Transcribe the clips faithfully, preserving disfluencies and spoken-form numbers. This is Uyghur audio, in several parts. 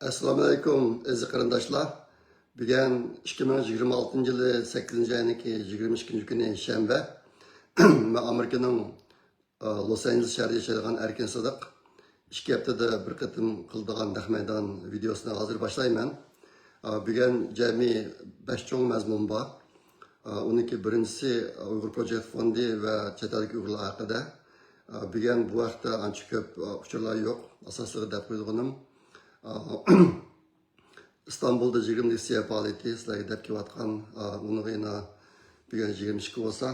ئەسسالامۇئەلەيكۇم، ئەزىز قېرىنداشلار. بۈگۈن ئىككى مىڭ يىگىرمە ئالتىنچى يىلى سەككىزىنچى ئاينىڭكى يىگىرمە ئىككىنچى كۈنى شەنبە. مەن ئامېرىكىنىڭ، ئا، لوس ئانژېلېس شەھىرىدە ياشايدىغان ئەركىن سىدىق. ئىككى ھەپتىدە بىر قېتىم قىلىدىغان نەق مەيدان ۋىدېيوسىنى ھازىر باشلايمەن. ئا، بۈگۈن جەمئىي بەش چوڭ مەزمۇن بار. ئا، ئۇنىڭكى بىرىنچىسى، ئا، ئۇيغۇر پروجېكت فوندى ۋە چەت ئەلدىكى ئۇيغۇرلار ھەققىدە. ئا، بۈگۈن بۇ ھەقتە ئانچە كۆپ، ئا، ئۇچۇرلار يوق. ئاساسلىقى دەپ قويىدىغىنىم، ئا، ئىستانبۇلدا يىگىرمە لېكسىيە پائالىيىتى سىلەرگە دەپ كېلىۋاتقان، ئا، ئۇنىڭغا يەنە بۈگۈن يىگىرمە ئىككى بولسا،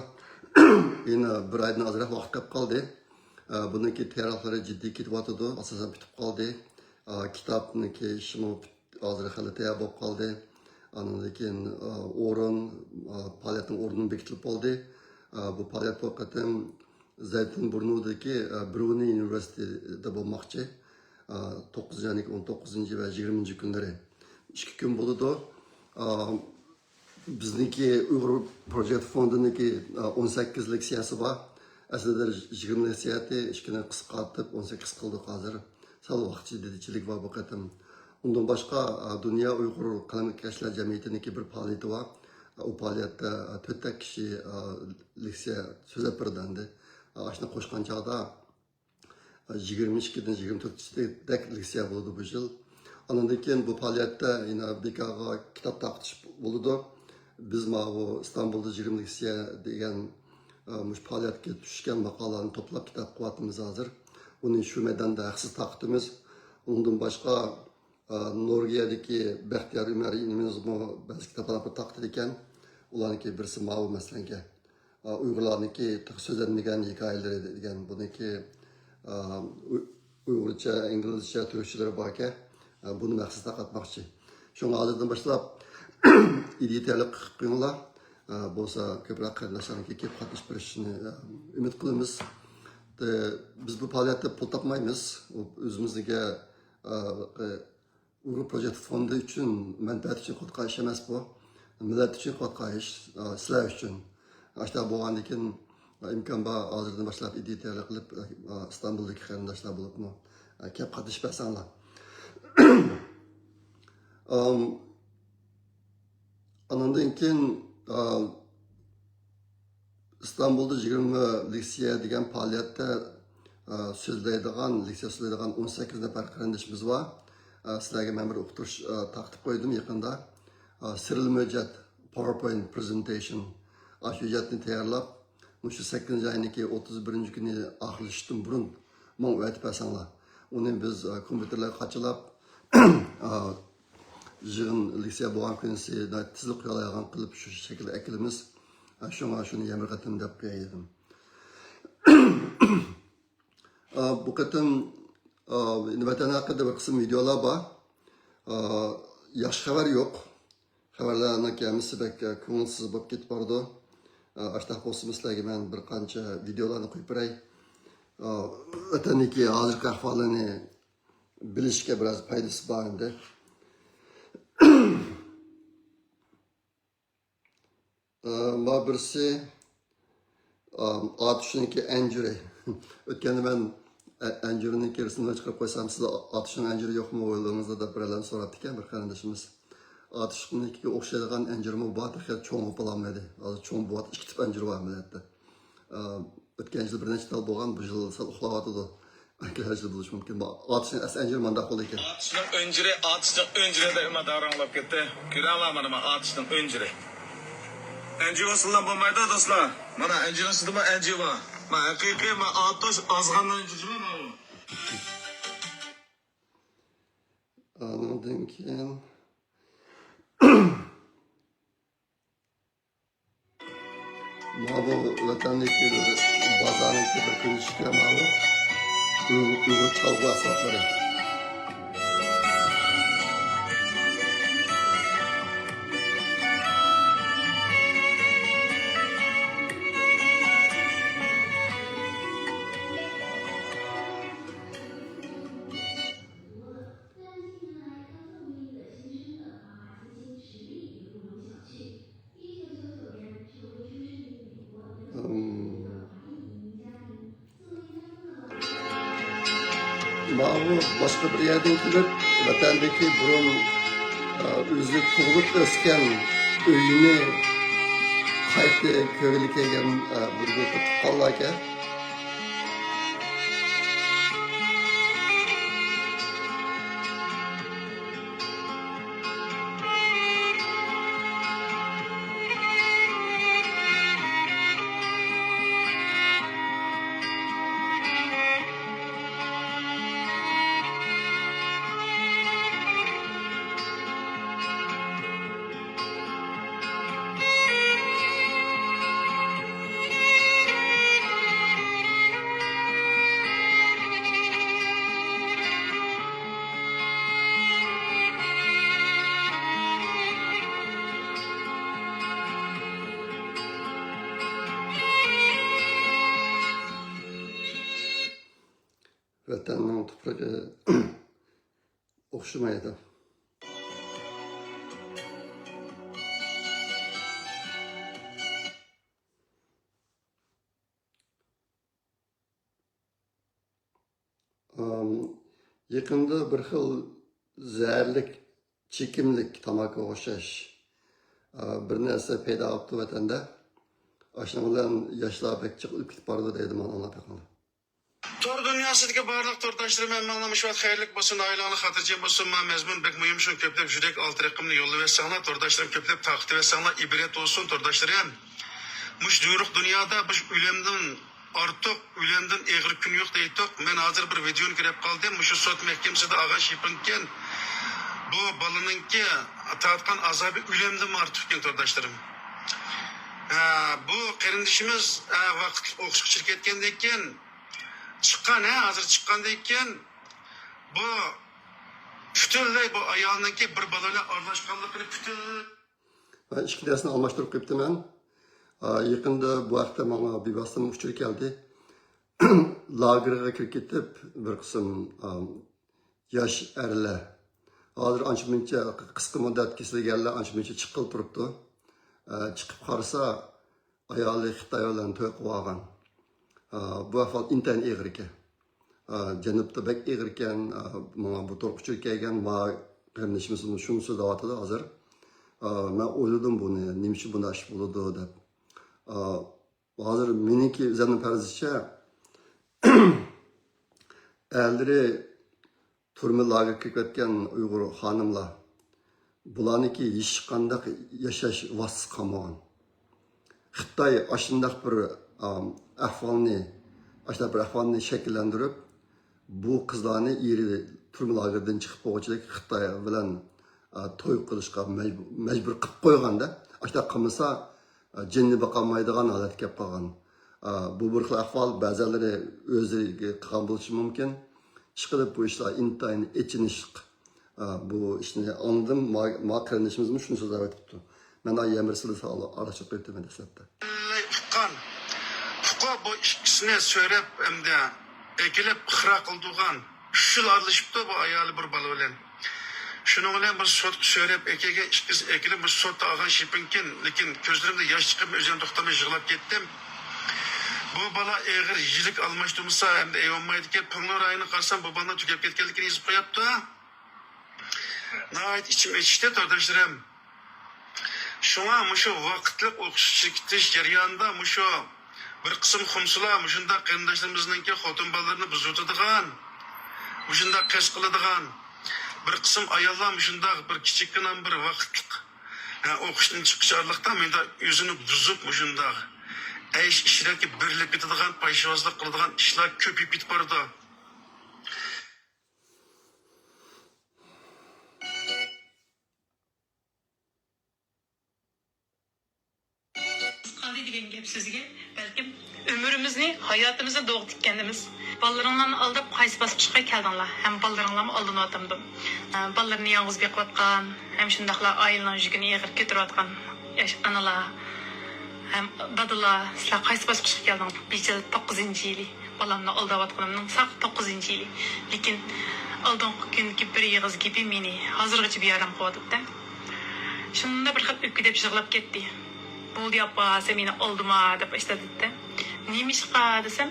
يەنە بىر ئايدىن ئازراق ۋاقىت قېلىپ قالدى. ئا، بۇنىڭكى تەييارلىقلىرى جىددىي كېتىۋاتىدۇ، ئاساسەن پۈتۈپ قالدى. ئا، كىتابنىڭكى ئىشىمۇ پۈت-، ھازىر خېلى تەييار بولۇپ قالدى. ئاندىن كېيىن، ئا، ئورۇن، ئا، پائالىيەتنىڭ ئورنىمۇ بېكىتىلىپ بولدى. ئا، بۇ پائالىيەت بۇ قېتىم زەيتۇن بۇرنۇدىكى، ئا، برۇنېي ئۇنىۋېرسىتېتىدا بولماقچى. ئا، توققۇزىنچى ئاينىڭ ئون توققۇزىنچى ۋە يىگىرمىنچى كۈنلىرى ئىككى كۈن بولىدۇ. ئا، بىزنىڭكى ئۇيغۇر پروجېكت فوندىنىڭكى، ئا، ئون سەككىز لېكسىيەسى بار. ئەسلىدە يىگىرمە لېكسىيە ئىدى، ئىككىنى قىسقارتىپ ئون سەككىز قىلدۇق ھازىر. سەل ۋاقىت جىددىيچىلىك بار بۇ قېتىم. ئۇندىن باشقا، ئا، دۇنيا ئۇيغۇر قەلەمكەشلەر جەمئىيىتىنىڭكى بىر پائالىيىتى بار. ئۇ پائالىيەتتە، ئا، تۆتتەك كىشى، ئا، لېكسىيە سۆزلەپ بېرىدۇ ئەمدى. ئا، ئاشۇنى قوشقان چاغدا، يىگىرمە ئىككىدىن يىگىرمە تۆتكىچىدەك لېكسىيە بولىدۇ بۇ يىل. ئاندىن كېيىن بۇ پائالىيەتتە يەنە بىكارغا كىتاب تارقىتىش بولىدۇ. بىز ماۋۇ ئىستانبۇلدا يىگىرمە لېكسىيە دېگەن، ئە، مۇشۇ پائالىيەتكە چۈشكەن ماقالىلەرنى توپلاپ كىتاب قىلىۋاتىمىز ھازىر. ئۇنى شۇ مەيداندا ھەقسىز تارقىتىمىز. ئۇنىڭدىن باشقا، ئە، نورۋېگىيەدىكى بەختىيار ئۆمەر ئىنىمىزمۇ بەزى كىتابلارنى تارقىتىدىكەن. ئۇلارنىڭكى بىرسى ماۋۇ مەسىلەنكى. ئۇيغۇرلارنىڭكى تېخى سۆزلەنمىگەن ھېكايىلىرى دېگەن بۇنىڭكى، ئۇ-، ئۇيغۇرچە، ئىنگلىزچە، تۈركچىلىرى باركەن، بۇنى مەخسۇس تارقاتماقچى. شۇڭا ھازىردىن باشلاپ ئىدىيە تەييارلىق قىلىپ قويۇڭلار. بولسا كۆپرەك قېرىنداشلارنىڭكى كېلىپ قاتنىشىپ بېرىشىنى ئۈمىد قىلىمىز. بىز بۇ پائالىيەتتە پۇل تاپمايمىز. ئۇ ئۆزىمىزگە، ئۇيغۇر پروجېكت فوندى ئۈچۈن، مەنپەئەت ئۈچۈن قىلىۋاتقان ئىش ئەمەس بۇ. مىللەت ئۈچۈن قىلىۋاتقان ئىش، ئا، سىلەر ئۈچۈن. ئاشۇنداق بولغاندىكىن، ئا، ئىمكان بار، ھازىردىن باشلاپ ئىدىيە تەييارلىق قىلىپ، ئا، ئىستانبۇلدىكى قېرىنداشلار بولۇپمۇ، ئا، كەپ قاتنىشىپ بەرسەڭلار. ئام، ئانىڭدىن كېيىن، ئا، ئىستانبۇلدا يىگىرمە لېكسىيە دېگەن پائالىيەتتە، ئا، سۆزلەيدىغان، لېكسىيە سۆزلەيدىغان ئون سەككىز نەپەر قېرىندىشىمىز بار. ئا، سىلەرگە مەن بىر ئۇقتۇرۇش، ئا، تارقىتىپ قويدۇم يېقىندا. ئا، سىرلىما ھۆججەت، PowerPoint presentation. ئاشۇ ھۆججەتنى تەييارلاپ، مۇشۇ سەككىزىنچى ئاينىڭكى ئوتتۇز بىرىنچى كۈنى ئاخىرلىشىشتىن بۇرۇن ماڭا ئەۋەتىپ بەرسەڭلار. ئۇنى بىز، ئا، كومپيۇتېرلارغا قاچىلاپ، ئا، يىغىن لېكسىيە بولغان كۈنىسى تېزلا قويالايدىغان قىلىپ شۇ شەكىلدە ئەكېلىمىز. شۇڭا شۇنى يەنە بىر قېتىم دەپ قوياي دېدىم. بۇ قېتىم ۋەتەن ھەققىدە بىر قىسىم ۋىدېئولار بار. ياخشى خەۋەر يوق. خەۋەرلەرنىڭ ھەممىسى بەك كۆڭۈلسىز بولۇپ كېتىپ بارىدۇ. ئاشۇنداق بولسىمۇ سىلەرگە مەن بىر قانچە ۋىدېئولارنى قويۇپ بېرەي. ۋەتەننىڭكى ھازىرقى ئەھۋالىنى بىلىشكە بىراز پايدىسى بار ئەمدى. ئە، ما بىرسى، ئە، ئاتۇشنىڭكى ئەنجۈرى. ئۆتكەندە مەن ئە-، ئەنجۈرنىڭكى رەسىمىنى چىقىرىپ قويسام، سىزدە ئاتۇشنىڭ ئەنجۈرى يوقمۇ ئويلىدىڭىزلا دەپ بىرەيلەن سوراپتىكەن بىر قېرىندىشىمىز. ئاتۇشنىڭكىگە ئوخشايدىغان ئەنجۈرمۇ بار، تېخى چوڭ بولالمىدى. ھازىر چوڭ بولۇۋاتىدۇ، ئىككى تۈپ ئەنجۈر بار مىللەتتە. ئە، ئۆتكەن يىل بىر نەچچە تال بولغان، بۇ يىل سەل ئۇخلاۋاتىدۇ. كېلەر يىل بولۇشى مۇمكىن. بۇ ئاتۇشنىڭ ئەسلى ئەنجۈرى مانداق بولىدىكەن. ئاتۇشنىڭ ئەنجۈرى، ئاتۇشنىڭ ئەنجۈرى دەپ مانا داۋراڭلاپ كەتتى. كۆرەڭلار مانا، مانا ئاتۇشنىڭ ئەنجۈرى. ئەنجۈر بولسىلا بولمايدۇ دوستلار. مانا ئەنجۈرنىڭ ئىچىدىمۇ ئەنجۈر بار. مانا ھەقىقىي، مانا ئاتۇش ئازغاننىڭ ئەنجۈرى مانا بۇ. ئانىڭدىن كېيىن مانا بۇ ۋەتەندىكى بىر بازارنىڭكى بىر كۆرۈنۈشى مانا بۇ. ئۇيغۇر، ئۇيغۇر چالغۇ ئەسۋابلىرى. ماۋۇ باشقا بىر يەردىن كېلىپ، ۋەتەندىكى بۇرۇن، ئە، ئۆزى تۇغۇلۇپ ئۆسكەن ئۆيىنى قايتا كۆرگىلى كەلگەن، ئە، بىر گۇرۇپپا تۇغقانلاركەن. ۋەتەننىڭ تۇپرىقى ئوخشىمايدۇ. ئام، يېقىندا بىر خىل زەھەرلىك چېكىملىك تاماكىغا ئوخشاش، ئا، بىر نەرسە پەيدا بوپتۇ ۋەتەندە. ئاشۇنىڭ بىلەن ياشلار بەك جىق ئۆلۈپ كېتىپ بارىدۇ دەيدۇ، مانا ئاڭلاپ بېقىڭلار. تور دۇنياسىدىكى بارلىق تورداشلىرىم، ھەممىڭلار مۇشۇ ۋاقىت خەيرلىك بولسۇن، ئائىلەڭلار خاتىرجەم بولسۇن. مانا مەزمۇن بەك مۇھىم، شۇڭا كۆپلەپ يۈرەك ئالتە رەقىمنى يوللىۋەتسەڭلار، تورداشلىرىم كۆپلەپ تارقىتىۋەتسەڭلار، ئىبرەت بولسۇن تورداشلىرىم. مۇشۇ يورۇق دۇنيادا مۇشۇ ئۆلۈمدىن ئارتۇق، ئۆلۈمدىن ئېغىر كۈن يوق دەيتتۇق. مەن ھازىر بىر ۋىدېونى كۆرۈپ قالدىم. مۇشۇ سوت مەھكىمىسىدە ئالغان شىپىنكەن بۇ بالىنىڭكى تارتقان ئازابى ئۆلۈمدىنمۇ ئارتۇق ئىكەن، تورداشلىرىم. ھە، بۇ قېرىندىشىمىز، ھە، ۋاقىتلىق ئوقۇشقا چىقىپ كەتكەندىن كېيىن چىققان، ھە، ھازىر چىققاندىن كېيىن بۇ پۈتۈنلەي بۇ ئايالنىڭكى بىر بالا بىلەن ئارىلاشقانلىقىنى پۈتۈن مەن ئىككى نەرسىنى ئالماشتۇرۇپ قويۇپتىمەن. ئا، يېقىندا بۇ ھەقتە ماڭا بىۋاسىتە ئۇچۇر كەلدى. لاگېرغا كىرىپ كېتىپ، بىر قىسىم، ئا، ياش ئەرلەر، ھازىر ئانچە مۇنچە قىسقا مۇددەت كېسىلگەنلەر ئانچە مۇنچە چىققىلى تۇرۇپتۇ. ئا، چىقىپ قارىسا، ئايالى خىتاي بىلەن توي قىلىۋالغان. ئا، بۇ ئەھۋال ئىنتايىن ئېغىر ئىكەن. ئا، جەنۇبتا بەك ئېغىر ئىكەن. ئا، ماڭا بۇ تور ئۇچۇر كەلگەن، ما قېرىندىشىمىز شۇنى سۆزلەۋاتىدۇ ھازىر. ئا، مەن ئويلىدىم بۇنى، نېمە ئۈچۈن بۇنداق ئىش بولىدۇ دەپ. ئا، ھازىر مېنىڭكى ئۆزۈمنىڭ پەرىزىچە، ئەرلىرى تۈرمە لاگېرغا كىرىپ كەتكەن ئۇيغۇر خانىملار، بۇلارنىڭكى ھېچقانداق ياشاش ۋاسىتىسى قالمىغان. خىتاي ئاشۇنداق بىر، ئام، ئەھۋالنى، ئاشۇنداق بىر ئەھۋالنى شەكىللەندۈرۈپ، بۇ قىزلارنى ئېرى تۈرمە لاگېردىن چىقىپ بولغۇچىلىك خىتاي بىلەن، ئا، توي قىلىشقا مەجبۇر، مەجبۇر قىلىپ قويغاندا، ئاشۇنداق قىلمىسا، جېنىنى باقالمايدىغان ھالەتكە كەپ قالغان. ئا، بۇ بىر خىل ئەھۋال، بەزىلىرى ئۆزى قىلغان بولۇشى مۇمكىن. ئىشقىلىپ، بۇ ئىشلار ئىنتايىن ئېچىنىشلىق. ئا، بۇ ئىشنى ئاڭلىدىم، ما، ما قېرىندىشىمىزمۇ شۇنى سۆزلەپ ئۆتۈپتۇ. مەن ئا يەمرىسىلى ساغلىق ئارىلاشتۇرۇپ قويۇپتىمەن دەسلەپتە. ئۇققان، پۇقا بۇ ئىككىسىنى سۆرەپ ئەمدى ئەكېلىپ ئىقرار قىلدۇرغان. ئۈچ يىل ئارىلىشىپتۇ بۇ ئايالى بىر بالا بىلەن. شۇنىڭ بىلەن بىر سوتقا سۆرەپ ئەكەلگەن، ئىككىسى ئەكېلىپ بىر سوتتا ئالغان شىپىنكىن، لېكىن كۆزلىرىمدە ياش چىقىپ ئۆزۈم توختىماي يىغلاپ كەتتىم. بۇ بالا ئېغىر يىلىك ئالماشتۇرمىسا ئەمدى ئەيۋالمايدىكەن. پىڭلۇ رايونىغا قارىسام بۇ بالىنىڭ تۈگەپ كەتكەنلىكىنى يېزىپ قويۇپتۇ. ناھايىتى ئىچىم ئېچىشتى تورداشلىرىم. شۇڭا مۇشۇ ۋاقىتلىق ئوقۇش چېكىتىش جەريانىدا مۇشۇ بىر قىسىم خۇمسىلار مۇشۇنداق قېرىنداشلىرىمىزنىڭكى خوتۇن بالىلىرىنى بۇزۇۋېتىدىغان، مۇشۇنداق قەست قىلىدىغان، بىر قىسىم ئاياللار مۇشۇنداق بىر كىچىككىنە بىر ۋاقىتلىق، ھە، ئوقۇشتىن چىقىش ئارىلىقتا مۇنداق ئۆزىنى بۇزۇپ، مۇشۇنداق ئەيش ئىشرەتكە بېرىلىپ كېتىدىغان، پايشىۋازلىق قىلىدىغان ئىشلار كۆپىيىپ كېتىپ بارىدۇ. قالدى دېگەن گەپ سۆزىگە بەلكىم ئۆمرىمىزنى، ھاياتىمىزنى دوغا تىككەنمىز. بالىلىرىڭلارنى ئالداپ قايسى باسقۇچقا كەلدىڭلار؟ ھەم بالىلىرىڭلارمۇ ئالدىنىۋاتامدۇ؟ بۇ بالىلىرىنى يالغۇز بېقىۋاتقان، ھەم شۇنداقلا ئائىلىنىڭ يۈكىنى ئېغىر كۆتۈرۈۋاتقان ياش ئانىلار، ھەم دادىلار، سىلەر قايسى باسقۇچقا كەلدىڭلار؟ بىچىل توققۇزىنچى يىلى. بالامنى ئالداۋاتقىنىمنىڭ ساق توققۇزىنچى يىلى. لېكىن ئالدىنقى كۈنكى بىر ئېغىز گېپى مېنى ھازىرغىچە بىئارام قىلىۋاتىدۇ. شۇنداق بىر خىل ئۆپكىدەپ يىغلاپ كەتتى. بولدى ئاپا، سەن مېنى ئالدىما دەپ ئاشتاتتى. نېمىشقا دېسەم،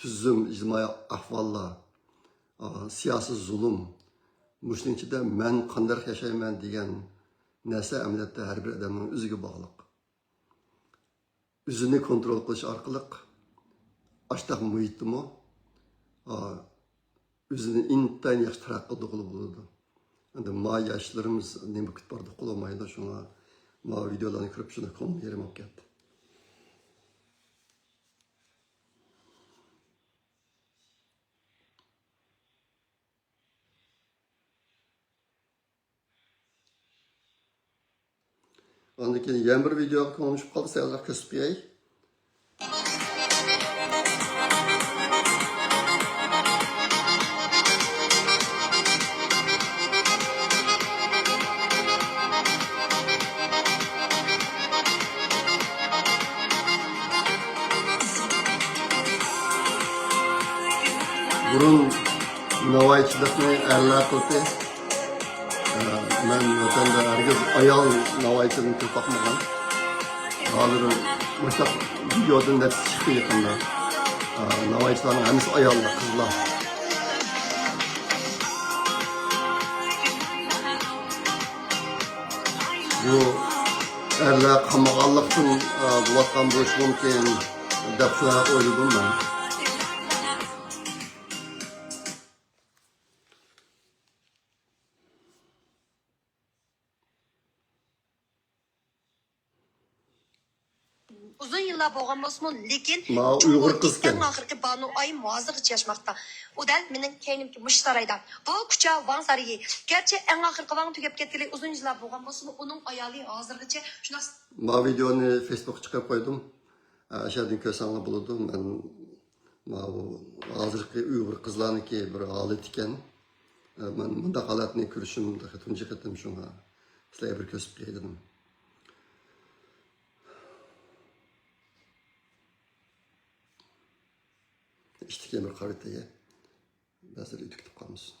تۈزۈم، ئىجتىمائىي ئەھۋاللار، ئا، سىياسىي زۇلۇم، مۇشۇنىڭ ئىچىدە مەن قانداق ياشايمەن دېگەن نەرسە ئەمەلىيەتتە ھەر بىر ئادەمنىڭ ئۆزىگە باغلىق. ئۆزىنى كونترول قىلىش ئارقىلىق ئاشتاق مۇھىتتىمۇ، ئا، ئۆزىنى ئىنتايىن ياخشى تەرەققىي قىلدۇرغىلى بولىدۇ. ئەمدى ما ياشلىرىمىز نېمە كۈتۈپ باردۇق قىلالمايدۇ، شۇڭا ما ۋىدېئولارنى كۆرۈپ شۇنداق كۆڭلۈم يېرىم بولۇپ كەتتى. ئاندىن كېيىن يەنە بىر ۋىدېوغا كۆڭلۈم چۈشۈپ قالدى، سەل ئازراق كۆرسىتىپ بېرەي. بۇرۇن ناۋايچىلىقنى ئەرلەر قىلتى. ئە، مەن ۋەتەندە ھەرگىز ئايال ناۋايچىدىن كۆپ باقمىغان. ھازىر مۇشۇنداق ۋىدېودىن نەتىجە چىقتى يېقىندا. ئە، ناۋايچىلارنىڭ ھەممىسى ئاياللار، قىزلار. بۇ ئەرلەر قالمىغانلىقتىن، ئە، بولۇۋاتقان بولۇشى مۇمكىن دەپ شۇنداق ئويلىدىم مەن. ئۇزۇن يىللار بولغان بولسىمۇ، لېكىن ماۋۇ ئۇيغۇر قىزكەن. ئەڭ ئاخىرقى بانۇ ئايىم ھازىرغىچە ياشىماقتا. ئۇ دەل مېنىڭ كەينىمكى مۇشۇ سارايدا. بۇ كۇچا ۋاڭ سارىيى. گەرچە ئەڭ ئاخىرقى ۋاڭ تۈگەپ كەتكىلى ئۇزۇن يىللار بولغان بولسىمۇ، ئۇنىڭ ئايالى ھازىرغىچە شۇنداق. ما ۋىدېونى فېيسبۇكقا چىقىرىپ قويدۇم. ئە، ئەشەدىن كۆرسەڭلار بولىدۇ. مەن ماۋۇ ھازىرقى ئۇيغۇر قىزلارنىڭكى بىر ھالىتى ئىكەن. ئە، مەن مۇنداق ھالەتنى كۆرۈشۈم تېخى تۇنجى قېتىم، شۇڭا سىلەرگە بىر كۆرسىتىپ بېرەي دېدىم. ئىككى بىر قارىتىگە بەزىلەر ئۆتۈپ كېتىپ قالمىسۇن.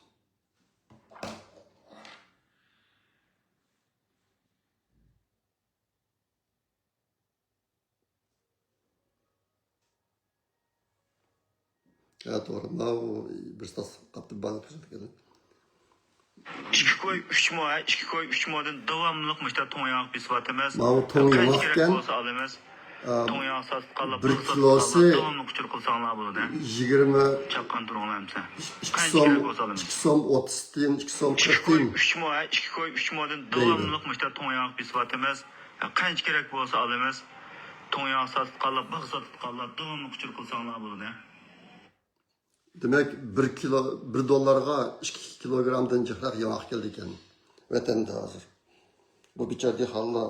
ھە، توغرا. ماۋۇ بىر تاس قاپتۇ، بالا تۈزۈلگەن. ئىككى كوي ئۈچ مو، ھە، ئىككى كوي ئۈچ مودىن داۋاملىق مۇشتا توڭ ياڭاق بېسىۋاتىمىز. ماۋۇ توڭ قانچە ياڭاق كېرەك ئىكەن. بولسا ئالىمىز. ئا، توڭ ياڭاق ساتقانلار، بىر پۇل كىلوسى ساتقانلار داۋاملىق ئۇچۇر قىلساڭلار بولىدۇ. يىگىرمە، چاققان تۇرۇڭلار ئەمسە. ئىككى قانچە سوم، كېرەك بولسا ئالىمىز. ئىككى سوم ئوتتۇز تىيىن، ئىككى سوم ئىككى قىرىق كوي تىيىن. ئۈچ مو، ھە، ئىككى كوي ئۈچ مودىن دەيدۇ. داۋاملىق مۇشتا توڭ ياڭاق بېسىۋاتىمىز. قانچە كېرەك بولسا ئالىمىز. توڭ ياغ ساتقانلار، باغ ساتقانلار داۋاملىق ئۇچۇر قىلساڭلار بولىدۇ. دېمەك، بىر كىلو، بىر دوللارغا ئىككى كىلوگرامدىن جىقراق ياڭاق كېلىدىكەن ۋەتەندە ھازىر. بۇ بىچارە دېھقانلار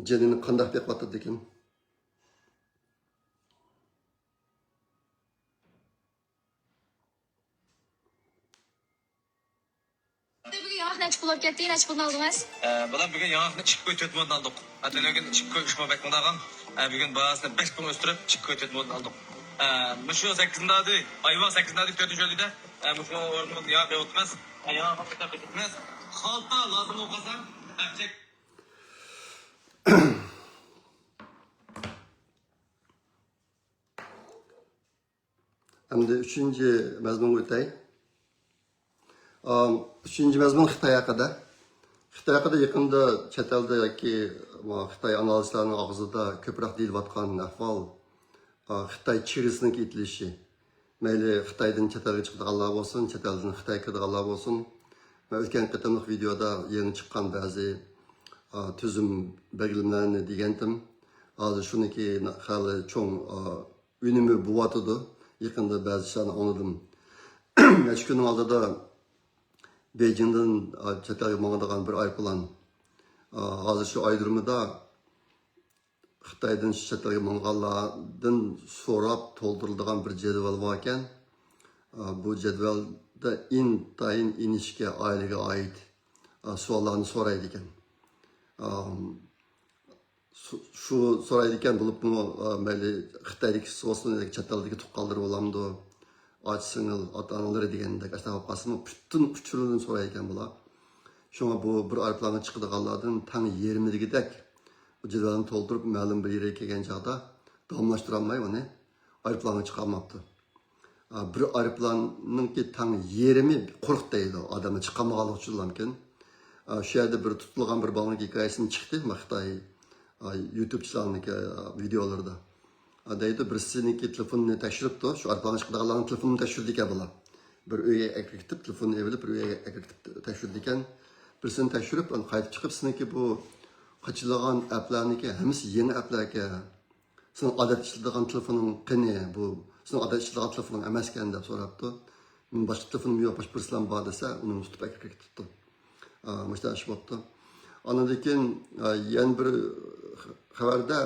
جېنىنى قانداق بېقىۋاتىدىكىن؟ بۈگۈن ياڭاق نەچچە پۇل بولۇپ كەتتى؟ نەچچە پۇلنى ئالدىڭىز؟ ئە، بالام، بۈگۈن ياڭاقنى ئىككى كوي تۆت مودىن ئالدۇق. ئەتىگەن كۈن ئىككى كوي ئۈچ مو بەك ماڭداغان. ئە، بۈگۈن باھاسىنى بەش پۇڭ ئۆستۈرۈپ، ئىككى كوي تۆت مودىن ئالدۇق. ئە، مۇشۇ سەككىز نادى، ئايۋان سەككىز نادى تۆتىنچى ئۆلىدە. ئە، مۇشۇ ئورۇندا ياڭاق قىلىۋاتىمىز. ئە، ياڭاق قىلىۋاتىمىز. خالتا لازىم بولغان سەن ئەپچەك. ئەمدى ئۈچىنچى مەزمۇنغا ئۆتەي. ئام، ئۈچىنچى مەزمۇن خىتاي ھەققىدە. خىتاي ھەققىدە يېقىندا چەت ئەلدە ياكى، ئا، خىتاي ئانالىزچىلارنىڭ ئاغزىدا كۆپرەك دېيىلىۋاتقان ئەھۋال، ئا، خىتاي چېگرىسىنىڭ ئېتىلىشى. مەيلى خىتايدىن چەت ئەلگە چىقىدىغانلار بولسۇن، چەت ئەلدىن خىتايغا كىرىدىغانلار بولسۇن. مەن ئۆتكەن قېتىملىق ۋىدېودا يېڭى چىققان بەزى، ئا، تۈزۈم بەلگىلىمىلەرنى دېگەنتىم. ھازىر شۇنىڭكى خېلى چوڭ، ئا، ئۈنۈمى بوۋاتىدۇ. يېقىندا بەزى ئىشلارنى ئاڭلىدىم. نەچچە كۈننىڭ ئالدىدا بېيجىڭدىن، ئا، چەت ئەلگە ماڭىدىغان بىر ئايروپىلان، ئا، ھازىر شۇ ئايرودرومدا خىتايدىن چەت ئەلگە ماڭغانلاردىن سوراپ تولدۇرۇلىدىغان بىر جەدۋەل باركەن. ئا، بۇ جەدۋەلدە ئىنتايىن ئىنچىكە ئائىلىگە ئائىت، ئا، سوئاللارنى سورايدىكەن. ئا، سو-، شۇ سورايدىكەن، بولۇپمۇ، ئا، مەيلى خىتايدىكىسى بولسۇن ياكى چەت ئەلدىكى تۇغقانلىرى بولامدۇ، ئاچا سىڭىل، ئاتا ئانىلىرى دېگەندەك ئاشۇنداق بولۇپ قالسىمۇ، پۈتۈن ئۇچۇرلىرىنى سورايدىكەن بۇلار. شۇڭا بۇ بىر ئايروپىلانغا چىقىدىغانلاردىن تەڭ يېرىمى دېگۈدەك بۇ جەدۋەلنى تولدۇرۇپ، مەلۇم بىر يەرگە كەلگەن چاغدا داۋاملاشتۇرالماي ئۇنى ئايروپىلانغا چىقارماپتۇ. بىر ئايروپىلاننىڭكى تەڭ يېرىمى قۇرۇق دەيدۇ. ئادەملەر چىقالمىغانلىقى ئۈچۈنلامكىن. شۇ يەردە بىر تۇتۇلغان بىر بالىنىڭ ھېكايىسىدىن چىقتى، خىتاي يۇتۇبچىلارنىڭكى ۋىدېئولىرىدا. دەيدۇ، بىرسىنىڭكى تېلېفونىنى تەكشۈرۈپتۇ، شۇ ئايروپىلانغا چىقىدىغانلارنىڭ تېلېفونىنى تەكشۈرىدىكەن بۇلار. بىر ئۆيگە ئەكىرىپ، تېلېفوننى ئېلىپ، بىر ئۆيگە ئەكىرىپ تەكشۈرىدىكەن. بىرسىنى تەكشۈرۈپ، ئاندىن قايتىپ چىقىپ، سېنىڭكى بۇ قاچىلىغان ئەپلەرنىڭكى ھەممىسى يېڭى ئەپلەركەن. سېنىڭ ئادەتتە ئىشلىتىدىغان تېلېفونۇڭ قېنى؟ بۇ سېنىڭ ئادەتتە ئىشلىتىدىغان تېلېفونۇڭ ئەمەسكەن دەپ سوراپتۇ. مېنىڭ باشقا تېلېفونۇم يوق، باشقا بىرسىلەم بار دېسە، ئۇنى تۇتۇپ ئەكىرىپ كېتىپتۇ. ئا، مۇشۇنداق ئىش بوپتۇ. ئاندىن كېيىن، ئا، يەنە بىر خەۋەردە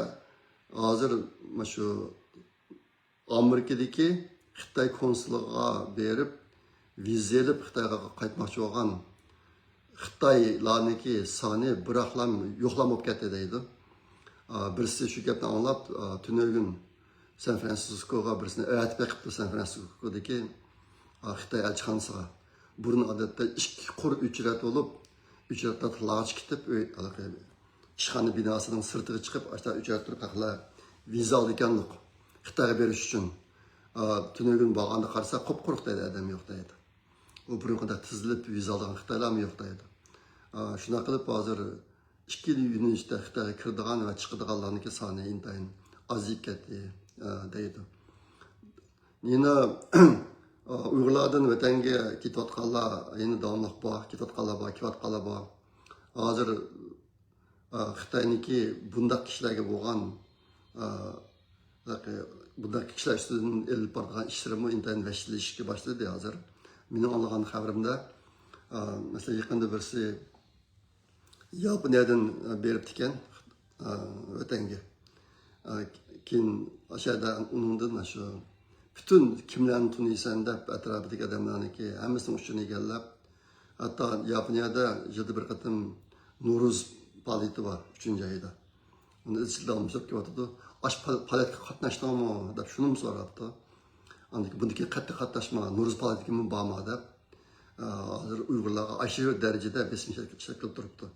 ھازىر مۇشۇ ئامېرىكىدىكى خىتاي كونسۇلىغا بېرىپ، ۋىزا ئېلىپ خىتايغا قايتماقچى بولغان خىتايلارنىڭكى سانى بىراقلا يوقلا بولۇپ كەتتى دەيدۇ. ئا، بىرسى شۇ گەپنى ئاڭلاپ، ئا، تۈنۈگۈن سان فرانسىسكوغا بىرسىنى ئەۋەتىپ بېقىپتۇ، سان فرانسىسكودىكى، ئا، خىتاي ئەلچىخانىسىغا. بۇرۇن ئادەتتە ئىككى قۇر ئۆچرەت بولۇپ، ئۆچرەتلەر تالاغىچە كېتىپ، ئۆي، ھېلىقى ئىشخانا بىناسىنىڭ سىرتىغا چىقىپ، ئاشتا ئۆچرەت تۇرۇپ ھەقلەر ۋىزا ئالىدىكەنلىق خىتايغا بېرىش ئۈچۈن. ئا، تۈنۈگۈن بارغاندا قارىسا، قۇپقۇرۇق دەيدۇ، ئادەم يوق دەيدۇ. ئۇ بۇرۇنقىدەك تىزىلىپ ۋىزا ئالىدىغان خىتايلارمۇ يوق دەيدۇ. ئا، شۇنداق قىلىپ ھازىر ئىككى يۆنىلىشتە خىتايغا كىرىدىغان ۋە چىقىدىغانلارنىڭكى سانى ئىنتايىن ئازىيىپ كەتتى، ئا، دەيدۇ. يەنە، ئا، ئۇيغۇرلاردىن ۋەتەنگە كېتىۋاتقانلار يەنە داۋاملىق بار، كېتىۋاتقانلار بار، كېلىۋاتقانلار بار. ھازىر، ئا، خىتاينىڭكى بۇنداق كىشىلەرگە بولغان، ئا، بۇنداق كىشىلەر ئۈستىدىن ئېلىپ بارىدىغان ئىشلىرىمۇ ئىنتايىن ۋەھشىيلىشىشكە باشلىدى ھازىر. مېنىڭ ئاڭلىغان خەۋىرىمدە، ئا، مەسىلەن، يېقىندا بىرسى ياپونىيەدىن بېرىپتىكەن، ئا، ۋەتەنگە. ئا، كېيىن ئاشۇ يەردە ئۇنىڭدىن شۇ پۈتۈن كىملەرنى تونۇيسەن دەپ ئەتراپىدىكى ئادەملەرنىڭكى ھەممىسىنىڭ ئۇچۇرىنى ئىگىلەپ، ھەتتا ياپونىيەدە يىلدا بىر قېتىم نورۇز پائالىيىتى بار، ئۈچىنچى ئايدا. ئۇنى ئىزچىل داۋاملىشتۇرۇپ كېلىۋاتىدۇ. ئاشۇ پائال-، پائالىيەتكە قاتناشتىڭمۇ دەپ شۇنىمۇ سوراپتۇ. ئاندىن كېيىن بۇندىن كېيىن قەتئىي قاتناشما، نورۇز پائالىيىتىگىمۇ بارما دەپ، ئە، ھازىر ئۇيغۇرلارغا ئاشۇ دەرىجىدە بېسىم شەكىل، شەكىل تۇرۇپتۇ.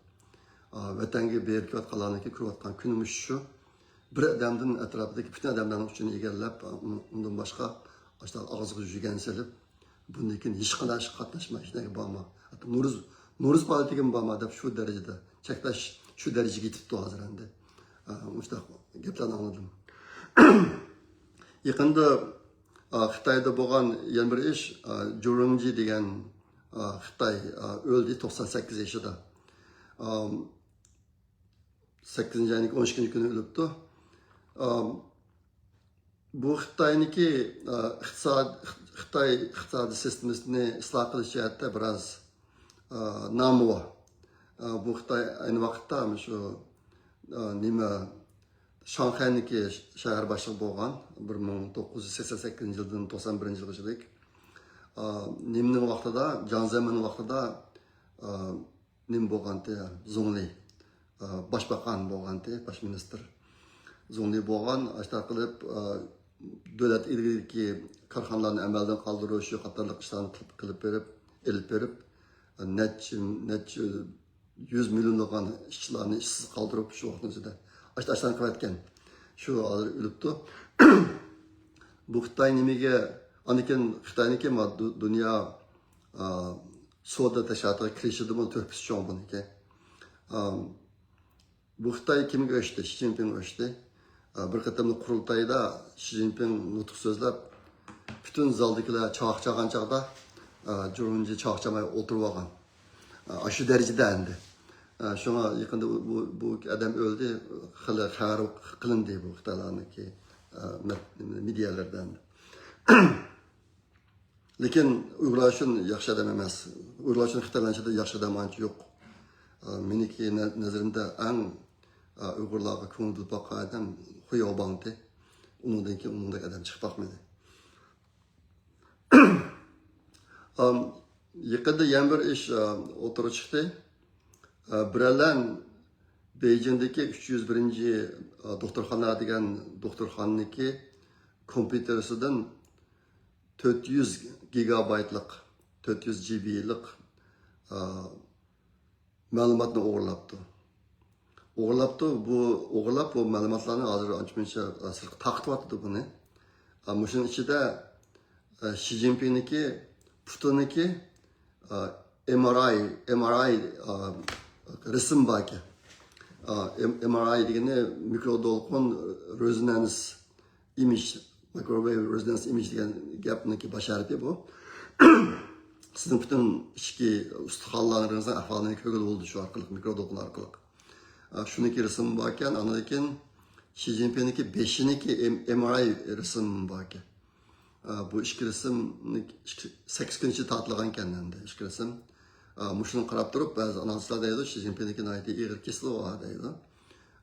ئە، ۋەتەنگە بېرىپ كېلىۋاتقانلارنىڭكى كۆرۈۋاتقان كۈنى مۇشۇ شۇ. بىر ئادەمدىن ئەتراپىدىكى پۈتۈن ئادەملەرنىڭ ئۇچىنى ئىگىلەپ، ئۇ-، ئۇندىن باشقا ئاشۇنداق ئاغزىغا يۈگەن سېلىپ، بۇندىن كېيىن ھېچقانداق ئىشقا قاتناشما، ھېچ نەرگە بارما. ھەتتا نورۇز، نورۇز پائالىيىتىگىمۇ بارما دەپ شۇ دەرىجىدە چەكلەش، شۇ دەرىجىگە يېتىپتۇ ھازىر ئەمدى. ئە، مۇشۇنداق گەپلەرنى ئاڭلىدىم. يېقىندا، ئا، خىتايدا بولغان يەنە بىر ئىش، ئا، جۇ رۇڭجى دېگەن، ئا، خىتاي، ئا، ئۆلدى، توقسان سەككىز يېشىدا. ئا، سەككىزىنچى ئاينىڭ ئون ئىككىنچى كۈنى ئۆلۈپتۇ. ئا، بۇ خىتاينىڭكى، ئا، ئىقتىساد، خىتاي ئىقتىسادىي سىستېمىسىنى ئىسلاھ قىلىش جەھەتتە بىراز، ئا، نامى بار. ئا، بۇ خىتاي ئەينى ۋاقىتتا مۇشۇ، ئا، نېمە، شاڭخەينىڭكى شەھەر باشلىقى بولغان، بىر مىڭ توققۇز يۈز سەكسەن سەككىزىنچى يىلدىن توقسان بىرىنچى يىلغىچىلىك. ئا، نېمىنىڭ ۋاقتىدا، جياڭ زېمىننىڭ ۋاقتىدا، ئا، نېمە بولغانتى، زۇڭلى، ئا، باشباقان بولغانتى، باش مىنىستىر. زۇڭلى بولغان، ئاشۇنداق قىلىپ، ئا، دۆلەت ئىلگىرىكى كارخانىلارنى ئەمەلدىن قالدۇرۇش قاتارلىق ئىشلارنى قىلىپ، قىلىپ بېرىپ، ئېلىپ بېرىپ، نەچچە، نەچچە يۈز مىليونلىغان ئىشچىلارنى ئىشسىز قالدۇرۇپ، شۇ ۋاقىتنىڭ ئىچىدە ئاشۇنداق ئىشلارنى قىلىۋەتكەن. شۇ ھازىر ئۆلۈپتۇ. بۇ خىتاي نېمىگە، ئاندىن كېيىن خىتاينىڭكى ما-، دۇ-، دۇنيا، ئا، سودا تەشكىلاتىغا كىرىشىدىمۇ تۆھپىسى چوڭ بۇنىڭكى. ئا، بۇ خىتاي كىمگە ئۆچتى؟ شى جىنپىڭغا ئۆچتى. ئا، بىر قېتىملىق قۇرۇلتايدا شى جىنپىڭ نۇتۇق سۆزلەپ، پۈتۈن زالدىكىلەر چاقچاغان چاغدا، ئا، جۇ رۇڭجى چاقچاماي ئولتۇرۇپ ئالغان. ئا، ئاشۇ دەرىجىدە ئەمدى. ئا، شۇڭا يېقىندا بۇ، بۇ، بۇ ئادەم ئۆلدى، خېلى خەۋەر قىلىندى بۇ خىتايلارنىڭكى، ئا، مەد-، مېدىيالىرىدا ئەمدى. لېكىن ئۇيغۇرلار ئۈچۈن ياخشى ئادەم ئەمەس. ئۇيغۇرلار ئۈچۈن خىتايلارنىڭ ئىچىدە ياخشى ئادەم ئانچە يوق. ئا، مېنىڭكى نە-، نەزىرىمدە ئەڭ، ئا، ئۇيغۇرلارغا كۆڭۈل بۆلۈپ باققان ئادەم خۇياۋ باڭتى. ئۇنىڭدىن كېيىن ئۇنىڭدەك ئادەم چىقىپ باقمىدى. ئام، يېقىندا يەنە بىر ئىش، ئا، ئوتتۇرىغا چىقتى. ئا، بىرەرلەر بېيجىڭدىكى ئۈچ يۈز بىرىنچى، ئا، دوختۇرخانا دېگەن دوختۇرخانىنىڭكى كومپيۇتېرسىدىن تۆت يۈز گىگابايتلىق، تۆت يۈز جى بىلىق، ئا، مەلۇماتنى ئوغرىلاپتۇ. ئوغرىلاپتۇ، بۇ ئوغرىلاپ بۇ مەلۇماتلارنى ھازىر ئانچە مۇنچە، ئا، سىرتقا تارقىتىۋاتىدۇ بۇنى. ئا، مۇشۇنىڭ ئىچىدە، ئە، شى جىنپىڭنىڭكى، پۇتىنىڭكى، ئە، ئېم ئار ئاي، ئېم ئار ئاي، ئە، رەسىمى باركەن. ئە، ئېم-، ئېم ئار ئاي دېگىنى مىكرو دولقۇن رېزونانس ئىمېج، مايكروۋېيۋ رېزونانس ئىمېج دېگەن گەپنىڭكى باش ھەرپى بۇ. سىزنىڭ پۈتۈن ئىچكى ئۇستىخانلىرىڭىزنىڭ ئەھۋالىنى كۆرگىلى بولىدۇ شۇ ئارقىلىق، مىكرو دولقۇن ئارقىلىق. ئە، شۇنىڭكى رەسىمى باركەن، ئاندىن كېيىن شى جىنپىڭنىڭكى بېشىنىڭكى ئېم-، ئېم ئار ئاي رەسىمى باركەن. ئە، بۇ ئىككى رەسىم سەككىز كۈن ئىچىدە تارتىلغانكەن ئەمدى، ئىككى رەسىم. ئە، مۇشۇنى قاراپ تۇرۇپ، بەزى ئانالىزچىلار دەيدۇ، شى جىنپىڭنىڭكى ناھايىتى ئېغىر كېسىلى بار دەيدۇ.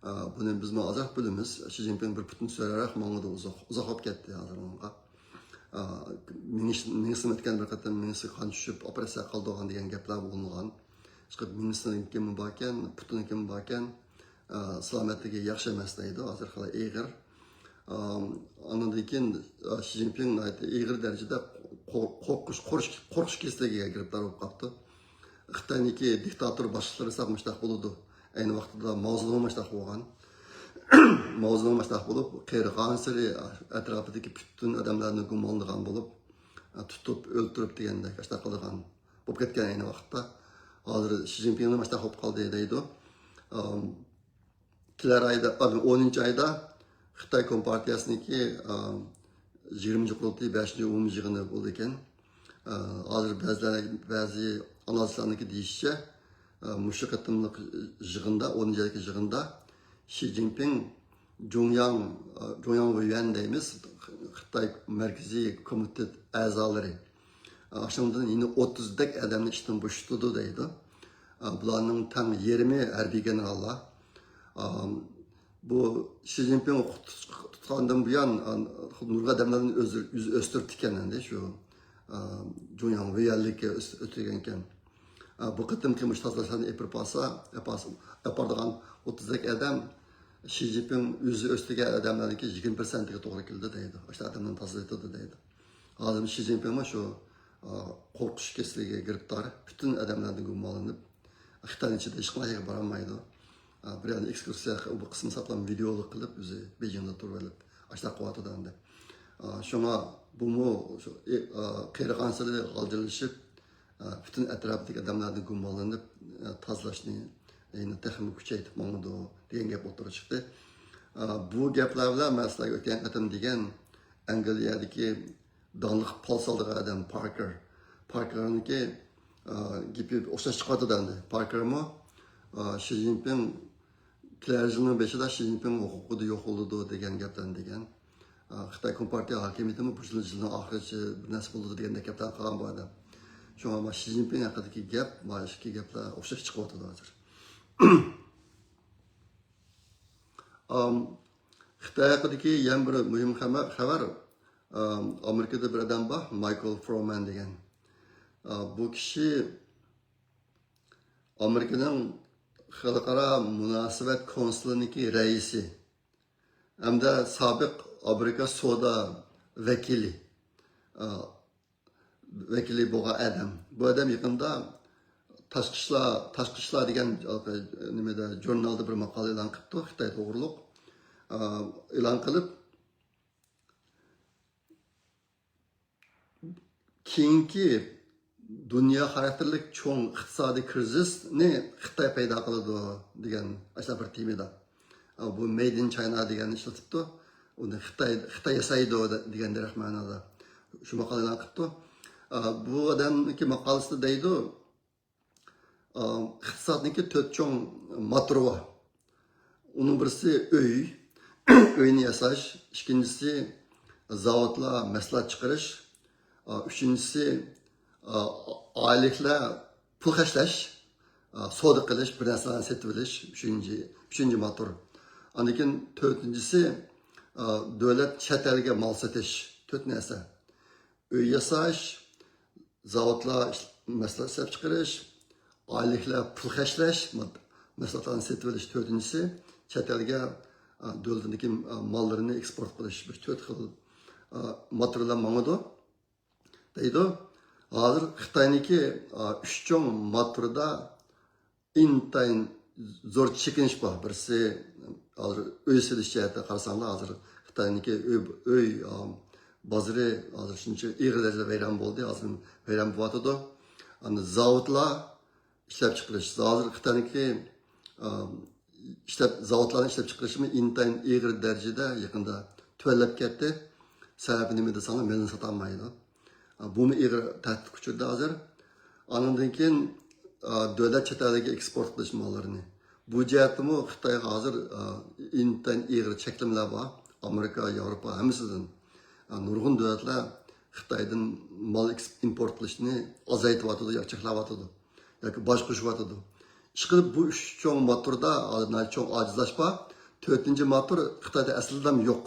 ئە، بۇنى بىزمۇ ئازراق بىلىمىز. شى جىنپىڭ بىر پۇتىنى سۆرەرەك ماڭىدۇ، ئۇزاق، ئۇزاق بولۇپ كەتتى ھازىر ئۇنىڭغا. ئە، مېڭىسى، مېڭىسىمۇ ئۆتكەن بىر قېتىم مېڭىسى قان چۈشۈپ، ئوپېراتسىيە قىلىدىغان دېگەن گەپلەر بولۇنغان. ئىشقىلىپ مېڭىسىنىڭكىمۇ باركەن، پۇتىنىڭكىمۇ باركەن. ئە، سالامەتلىكى ياخشى ئەمەس دەيدۇ، ھازىر خېلى ئېغىر. ئە، ئاندىن كېيىن، ئە، شى جىنپىڭ ناھايىتى ئېغىر دەرىجىدە قور-، قورقۇش، قورقۇش، قورقۇش كېسىلىگە گىرىپتار بولۇپ قاپتۇ. خىتاينىڭكى دىكتاتور باشلىقلىرى دېسەك مۇشۇنداق بولىدۇ. ئەينى ۋاقتىدا ماۋزېدۇڭ مۇشۇنداق بولغان. ماۋزېدۇڭ مۇشۇنداق بولۇپ، قېرىغانسېرى ئەتراپىدىكى پۈتۈن ئادەملەرنى گۇمانلىغان بولۇپ، تۇتۇپ، ئۆلتۈرۈپ دېگەندەك ئاشۇنداق قىلىدىغان بولۇپ كەتكەن ئەينى ۋاقىتتا. ھازىر شى جىنپىڭ مۇشۇنداق بولۇپ قالدى دەيدۇ. ئام، كېلەر ئايدا، ئا، ئونىنچى ئايدا خىتاي كومپارتىيەسىنىڭكى، ئام، يىگىرمىنچى قۇرۇلتىيى، بەشىنچى ئومۇمىي يىغىنى بولىدىكەن. ئا، ھازىر بەزىلەر، بەزى ئانالىزچىلارنىڭكى دېيىشىچە، ئا، مۇشۇ قېتىملىق يىغىندا، ئونىنچى ئايدىكى يىغىندا شى جىنپىڭ جۇڭياڭ، ئا، جۇڭياڭ ۋېيۈەن دەيمىز، خىتاي مەركىزىي كومىتېت ئەزالىرى، ئا، شۇنىڭدىن يەنە ئوتتۇزدەك ئادەمنى ئىشتىن بوشىتىدۇ دەيدۇ. ئا، بۇلارنىڭ تەڭ يېرىمى ھەربىي گېنېراللار. ئا، بۇ شى جىنپىڭ تۇتقاندىن بۇيان، ئا، نۇرغۇن ئادەملەرنى ئۆز-، يۈز ئۆستۈرۈپتىكەن ئەمدى شۇ، ئا، جۇڭياڭ ۋېيۈەنلىككە ئۆس-، ئۆتۈرگەنكەن. ئا، بۇ قېتىمقى مۇشۇ تازىلاشلارنى ئېپىرىپ بارسا، ئەپارسا-، ئەپارىدىغان ئوتتۇزدەك ئادەم شى جىنپىڭ ئۆزى ئۆستۈرگەن ئادەملەرنىڭكى يىگىرمە پىرسەنتىگە توغرا كېلىدۇ دەيدۇ. ئاشۇ ئادەملەرنى تازىلىتىدۇ دەيدۇ. ھازىر شى جىنپىڭمۇ شۇ، ئا، قورقۇش كېسىلىگە گىرىپتار، پۈتۈن ئادەملەردىن گۇمانلىنىپ، خىتاينىڭ ئىچىدە ھېچقانداق يەرگە بارالمايدۇ. ئا، بىر يەردە ئېكسكۇرسىيە، بۇ قىسمى ساقلام ۋىدېئولۇق قىلىپ، ئۆزى بېيجىڭدا تۇرۇۋېلىپ، ئاشۇنداق قىلىۋاتىدۇ ئەمدى. ئا، شۇڭا بۇمۇ شۇ، ئى، ئا، قېرىغانسېرى غالجىرلىشىپ، ئا، پۈتۈن ئەتراپتىكى ئادەملەردىن گۇمانلىنىپ، ئا، تازىلاشنى يەنە تېخىمۇ كۈچەيتىپ ماڭىدۇ دېگەن گەپ ئوتتۇرىغا چىقتى. ئا، بۇ گەپلەر بىلەن مەن سىلەرگە ئۆتكەن قېتىم دېگەن ئەنگلىيەدىكى داڭلىق پال سالىدىغان ئادەم پاركېر. پاركېرنىڭكى، ئا، گېپى ئوخشاش چىقىۋاتىدۇ ئەمدى. پاركېرمۇ، ئا، شى جىنپىڭ كېلەر يىلنىڭ بېشىدا شى جىنپىڭ ھوقۇقىدا يوق بولىدۇ دېگەن گەپلەرنى دېگەن. ئا، خىتاي كومپارتىيە ھاكىمىيىتىمۇ بۇ يىل، يىلنىڭ ئاخىرىچە بىر نەرسە بولىدۇ دېگەندەك گەپلەرنى قىلغان بۇ ئادەم. شۇڭا مانا شى جىنپىڭ ھەققىدىكى گەپ، مانا ئىككى گەپلەر ئوخشاش چىقىۋاتىدۇ ھازىر. ئام، خىتاي ھەققىدىكى يەنە بىر مۇھىم خەمە-، خەۋەر، ئام، ئامېرىكىدا بىر ئادەم بار، مايكل فرومان دېگەن. ئا، بۇ كىشى ئامېرىكىنىڭ خەلقئارا مۇناسىۋەت كونسۇلىنىڭكى رەئىسى ھەمدە سابىق ئامېرىكا سودا ۋەكىلى، ئا، ۋەكىلى بولغان ئادەم. بۇ ئادەم يېقىندا تاشقى ئىشلار، تاشقى ئىشلار دېگەن، نېمىدە، ژۇرنالدا بىر ماقالە ئېلان قىپتۇ، خىتاي توغرۇلۇق. ئا، ئېلان قىلىپ، كېيىنكى دۇنيا خاراكتېرلىك چوڭ ئىقتىسادىي كىرىزىسنى خىتاي پەيدا قىلىدۇ دېگەن ئاشۇنداق بىر تېمىدا. بۇ مەيد ئىن چاينا دېگەننى ئىشلىتىپتۇ. ئۇنى خىتاي، خىتاي ياسايدۇ دېگەن دېرەك مەنادا شۇ ماقالە ئېلان قىپتۇ. بۇ ئادەمنىڭكى ماقالىسىدە دەيدۇ، ئىقتىسادنىڭكى تۆت چوڭ موتورى بار. ئۇنىڭ بىرسى ئۆي، ئۆينى ياساش، ئىككىنچىسى زاۋۇتلار، مەھسۇلات چىقىرىش، ئۈچىنچىسى ئائىلىلىكلەر پۇل خەجلەش، سودا قىلىش، بىر نەرسىلەرنى سېتىۋېلىش، ئۈچىنچى، ئۈچىنچى موتور. ئاندىن كېيىن تۆتىنچىسى دۆلەت چەت ئەلگە مال سېتىش، تۆت نەرسە. ئۆي ياساش، زاۋۇتلار ئىش-، مەھسۇلات ئىشلەپچىقىرىش، ئائىلىلىكلەر پۇل خەجلەش، مەھسۇلاتلارنى سېتىۋېلىش، تۆتىنچىسى، چەت ئەلگە، ئا، دۆلىتىنىڭكى، ئا، ماللىرىنى ئېكسپورت قىلىش، بۇ تۆت خىل، ئا، موتورلار ماڭىدۇ دەيدۇ. ھازىر خىتاينىڭكى، ئا، ئۈچ چوڭ موتورىدا ئىنتايىن زور چېكىنىش بار. بىرسى، ھازىر ئۆي سېلىش جەھەتتە قارىساڭلار، ھازىر خىتاينىڭكى ئۆي، ئۆي، ئا، بازىرى ھازىر شۇنچە ئېغىر دەرىجىدە ۋەيران بولدى، ھازىر ۋەيران بولۇۋاتىدۇ. ئەمدى زاۋۇتلار ئىشلەپ چىقىرىش، ھازىر خىتاينىڭكى، ئا، ئىشلەپ، زاۋۇتلارنىڭ ئىشلەپ چىقىرىشىمۇ ئىنتايىن ئېغىر دەرىجىدە يېقىندا تۆۋەنلەپ كەتتى. سەۋەبى نېمە دېسەڭلار، مېلىنى ساتالمايدۇ. ئا، بۇمۇ ئېغىر تەھدىت ئۇچۇردا ھازىر. ئاندىن كېيىن، ئا، دۆلەت چەت ئەلگە ئېكسپورت قىلىش ماللىرىنى. بۇ جەھەتتىمۇ خىتايغا ھازىر، ئا، ئىنتايىن ئېغىر چەكلىمىلەر بار. ئامېرىكا، ياۋروپا ھەممىسىدىن، ئا، نۇرغۇن دۆلەتلەر خىتايدىن مال ئېكس-، ئىمپورت قىلىشنى ئازايتىۋاتىدۇ ياكى چەكلەۋاتىدۇ ياكى باج قوشۇۋاتىدۇ. ئىشقىلىپ بۇ ئۈچ چوڭ ماتوردا ھازىر ناھايىتى چوڭ ئاجىزلاش بار. تۆتىنچى ماتور خىتايدا ئەسلىدىن يوق.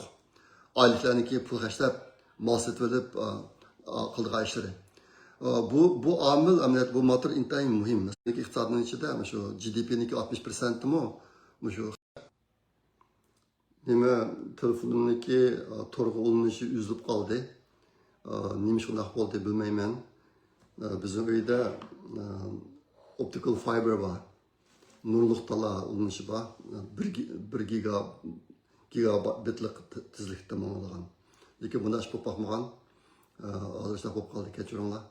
ئائىلىلەرنىڭكى پۇل خەجلەپ، مال سېتىۋېلىپ، ئا، ئا، قىلىدىغان ئىشلىرى. ئا، بۇ، بۇ ئامىل، ئەمەلىيەتتە بۇ ماتور ئىنتايىن مۇھىم. مەسىلەن، ئىقتىسادنىڭ ئىچىدە مۇشۇ جى دى پىنىڭكى ئاتمىش پىرسەنتىمۇ مۇشۇ نېمە، تېلېفوننىڭكى، ئا، تورغا ئۇلىنىشى ئۈزۈلۈپ قالدى. ئا، نېمە ئىش ئۇنداق بولدى بىلمەيمەن. ئا، بىزنىڭ ئۆيدە، ئا، ئوپتىكال فايبېر بار. نۇرلۇق تالا ئۇلىنىشى بار. بىر گى-، بىر گىگا، گىگابىتلىق ت-، تېزلىكتە ماڭىدىغان. لېكىن بۇنداق ئىش بولۇپ باقمىغان. ئە، ھازىر شۇنداق بولۇپ قالدى، كەچۈرۈڭلار.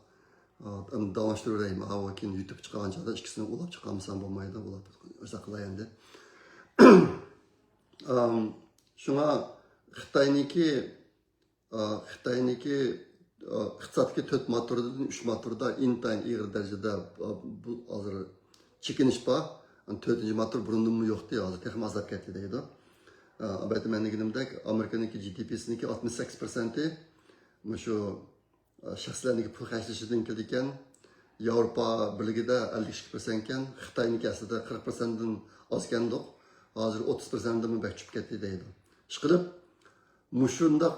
ئە، ئەمدى داۋاملاشتۇرۇۋېرەيمەن. ئاۋۇ كېيىن يۇتۇپ چىقارغان چاغدا ئىككىسىنى ئۇلاپ چىقارمىسام بولمايدۇ. ئۇلاپ ئاشۇنداق قىلاي ئەمدى. ئەم، شۇڭا خىتاينىڭكى ئا، خىتاينىڭكى، ئا، ئىقتىسادتىكى تۆت ماتورىدىن ئۈچ ماتوردا ئىنتايىن ئېغىر دەرىجىدە، ئا، بۇ ھازىر چېكىنىش بار. ئەنە تۆتىنچى ماتور بۇرۇندىنمۇ يوقتى، ھازىر تېخىمۇ ئازلاپ كەتتى دەيدۇ. ئا، ئەلۋەتتە مەن دېگىنىمدەك ئامېرىكىنىڭكى جى دى پىسىنىڭكى ئاتمىش سەككىز پىرسەنتى مۇشۇ، ئا، شەخسلەرنىڭكى پۇل خەجلىشىدىن كېلىدىكەن. ياۋروپا بىرلىكىدە ئەللىك ئىككى پىرسەنتكەن، خىتاينىڭكى ئەسلىدە قىرىق پىرسەنتتىن ئازكەندۇق. ھازىر ئوتتۇز پىرسەنتتىنمۇ بەك چۈشۈپ كەتتى دەيدۇ. ئىشقىلىپ، مۇشۇنداق،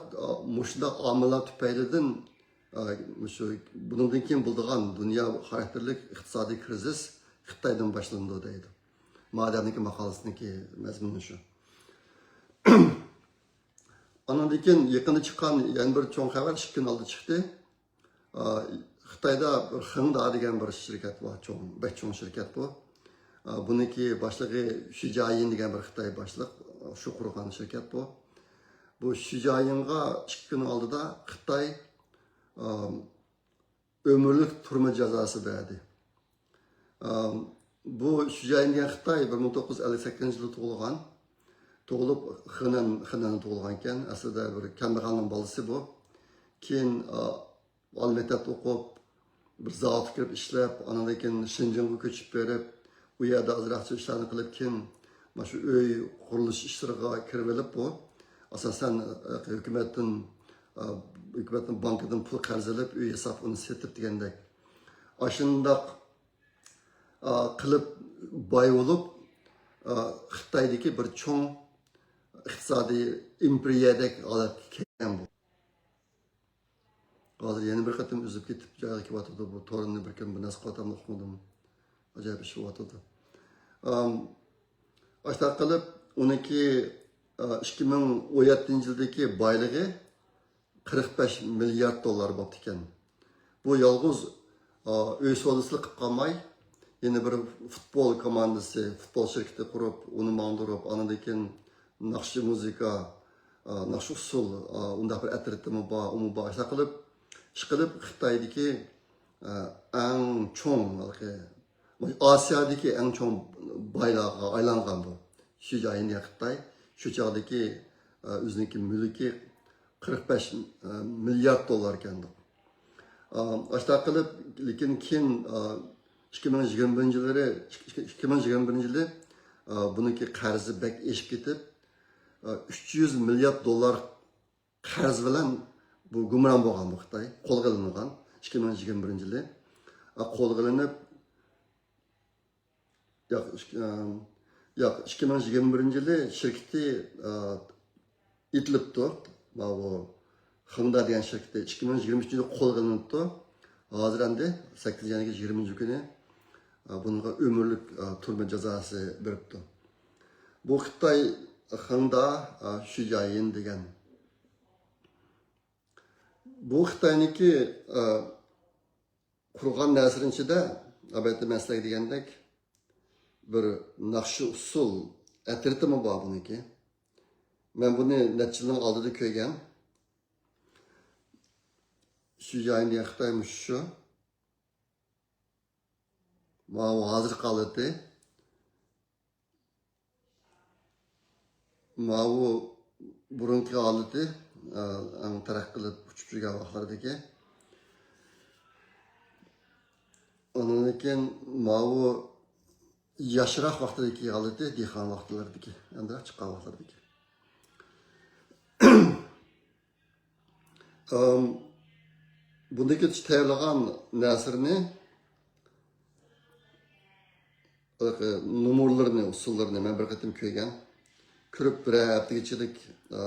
مۇشۇنداق ئامىللار تۈپەيلىدىن، مۇشۇ، بۇنىڭدىن كېيىن بولىدىغان دۇنيا خاراكتېرلىك ئىقتىسادىي كىرىزىس خىتايدىن باشلىنىدۇ دەيدۇ. مادەمنىڭكى ماقالىسىنىڭكى مەزمۇنى شۇ. ئانىڭدىن كېيىن يېقىندا چىققان يەنە بىر چوڭ خەۋەر ئىككى كۈن ئالدىدا چىقتى. ئا، خىتايدا بىر خېڭدا دېگەن بىر شىركەت بار، چوڭ، بەك چوڭ شىركەت بۇ. ئا، بۇنىڭكى باشلىقى شى جيايىن دېگەن بىر خىتاي باشلىق، شۇ قۇرغان شىركەت بۇ. بۇ شى جيايىنغا ئىككى كۈن ئالدىدا خىتاي، ئا، ئۆمۈرلۈك تۈرمە جازاسى بەردى. ئا، بۇ شى جيايىن دېگەن خىتاي بىر مىڭ توققۇز يۈز ئەللىك سەككىزىنچى يىلى تۇغۇلغان. تۇغۇلۇپ خېنەن، خېنەندە تۇغۇلغانكەن. ئەسلىدە بىر كەمبەغەلنىڭ بالىسى بۇ. كېيىن، ئا، ئالىي مەكتەپتە ئوقۇپ، بىر زاۋۇتقا كىرىپ ئىشلەپ، ئاندىن كېيىن شېنجېنغا كۆچۈپ بېرىپ، ئۇ يەردە ئازراقچە ئىشلارنى قىلىپ، كېيىن مانا شۇ ئۆي قۇرۇلۇش ئىشلىرىغا كىرىۋېلىپ بۇ. ئاساسەن، ئە، ھۆكۈمەتتىن، ئە، ھۆكۈمەتنىڭ بانكىدىن پۇل قەرز ئېلىپ، ئۆي ياساپ، ئۇنى سېتىپ دېگەندەك. ئاشۇنداق، ئە، قىلىپ باي بولۇپ، ئە، خىتايدىكى بىر چوڭ ئىقتىسادىي ئىمپېرىيەدەك ھالەتكە كەلگەن بۇ. ھازىر يەنە بىر قېتىم ئۈزۈپ كېتىپ جايىغا كېلىۋاتىدۇ. بۇ تورنى بىر كۈن بىر نەرسە قىلىۋاتامدۇ ئۇقمىدىم. ئاجايىپ ئىش بولۇۋاتىدۇ. ئام، ئاشۇنداق قىلىپ ئۇنىڭكى، ئا، ئىككى مىڭ ئون يەتتىنچى يىلدىكى بايلىقى قىرىق بەش مىليارد دوللار بوپتىكەن. بۇ يالغۇز، ئا، ئۆي سودىسىلا قىلىپ قالماي، يەنە بىر فۇتبول كوماندىسى، فۇتبول شىركىتى قۇرۇپ، ئۇنى ماڭدۇرۇپ، ئاندىن كېيىن ناخشا مۇزىكا، ئا، ناخشا ئۇسسۇل، ئا، ئۇنداق بىر ئەترىتىمۇ بار، ئۇمۇ بار. شۇنداق قىلىپ، ئىشقىلىپ خىتايدىكى، ئا، ئەڭ چوڭ، ھېلىقى، ئاسىيادىكى ئەڭ چوڭ بايلارغا ئايلانغان بۇ. شى جيايىن دېگەن خىتاي شۇ چاغدىكى، ئا، ئۆزىنىڭكى مۈلكى قىرىق بەش مىليارد دوللار ئىكەن. ئا، ئاشۇنداق قىلىپ، لېكىن كېيىن، ئا، ئىككى مىڭ يىگىرمە بىرىنچى يىللىرى، ئىككى مىڭ يىگىرمە بىرىنچى يىلى، ئا، بۇنىڭكى قەرزى بەك ئېشىپ كېتىپ، ئا، ئۈچ يۈز مىليارد دوللار قەرز بىلەن بۇ گۇمران بولغان بۇ خىتاي. قولغا ئېلىنغان ئىككى مىڭ يىگىرمە بىرىنچى يىلى. ئا، قولغا ئېلىنىپ، ياق، ئىككى، ئەم، ياق، ئىككى مىڭ يىگىرمە بىرىنچى يىلى شىركىتى، ئا، ئېتىلىپتۇ. ماۋۇ خېڭدا دېگەن شىركىتى ئىككى مىڭ يىگىرمە ئۈچىنچى يىلى قولغا ئېلىنىپتۇ. ھازىر ئەمدى سەككىزىنچى ئاينىڭ يىگىرمىنچى كۈنى، ئا، بۇنىڭغا ئۆمۈرلۈك، ئا، تۈرمە جازاسى بېرىپتۇ. بۇ خىتاي خېڭدا، ئا، شى جيايىن دېگەن. بۇ خىتاينىڭكى، ئا، قۇرغان نەرسىلىرىنىڭ ئىچىدە، ئەلۋەتتە، مەن سىلەرگە دېگەندەك، بىر ناخشا ئۇسسۇل ئەترىتىمۇ بار بۇنىڭكى. مەن بۇنى نەچچە يىلنىڭ ئالدىدا كۆرگەن. شۈجيەن دېگەن خىتاي مۇشۇ شۇ. ماۋۇ ھازىرقى ھالىتى. ماۋۇ بۇرۇنقى ھالىتى، ئە، ئەڭ تەرەققىي قىلىپ ئۇچۇپ يۈرگەن ۋاقىتلاردىكى. ئاندىن كېيىن ماۋۇ ياشراق ۋاقتىدىكى ھالىتى، دېھقان ۋاقىتلىرىدىكى، ئەمدى چىققان ۋاقىتلىرىدىكى. ئەم، بۇندىن كېيىن تەييارلىغان نەرسىلىرىنى، نومۇرلىرىنى، ئۇسسۇللىرىنى مەن بىر قېتىم كۆرگەن. كۆرۈپ بىرەر ھەپتىگىچىلىك، ئە،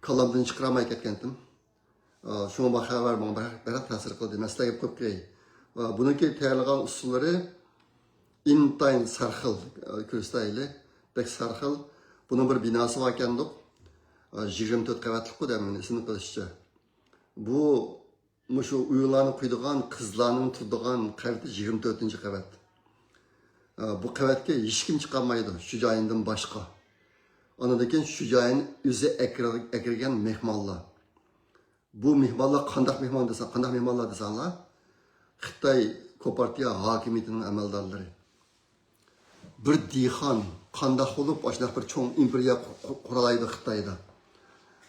كاللامدىن چىقىرالماي كەتكەنتىم. ئە، شۇڭا بۇ خەۋەر ماڭا بەك، بەك تەسىر قىلدى. مەن سىلەرگە قويۇپ قوياي. ئە، بۇنىڭكى تەييارلىغان ئۇسسۇللىرى ئىنتايىن سەرخىل، ئە، كۆرسىتەيلى. بەك سەرخىل. بۇنىڭ بىر بىناسى بار ئىكەندۇق. ئە، يىگىرمە تۆت قەۋەتلىك بۇ دە، مېنىڭ ئېسىمدە قېلىشىچە. بۇ، مۇشۇ ئۇيغۇرلارنىڭ قۇيىدىغان، قىزلارنىڭ تۇرىدىغان قەۋىتى يىگىرمە تۆتىنچى قەۋەت. ئە، بۇ قەۋەتكە ھېچكىم چىقالمايدۇ، شۈجيەندىن باشقا. ئاندىن كېيىن شۈجيەن ئۆزى ئەكىر-، ئەكىرگەن مېھمانلار. بۇ مېھمانلار قانداق مېھمان دېسەڭ، قانداق مېھمانلار دېسەڭلار، خىتاي كومپارتىيە ھاكىمىيىتىنىڭ ئەمەلدارلىرى. بىر دېھقان قانداق بولۇپ ئاشۇنداق بىر چوڭ ئىمپېرىيە قۇ-، قۇ-، قۇرالايدۇ خىتايدا؟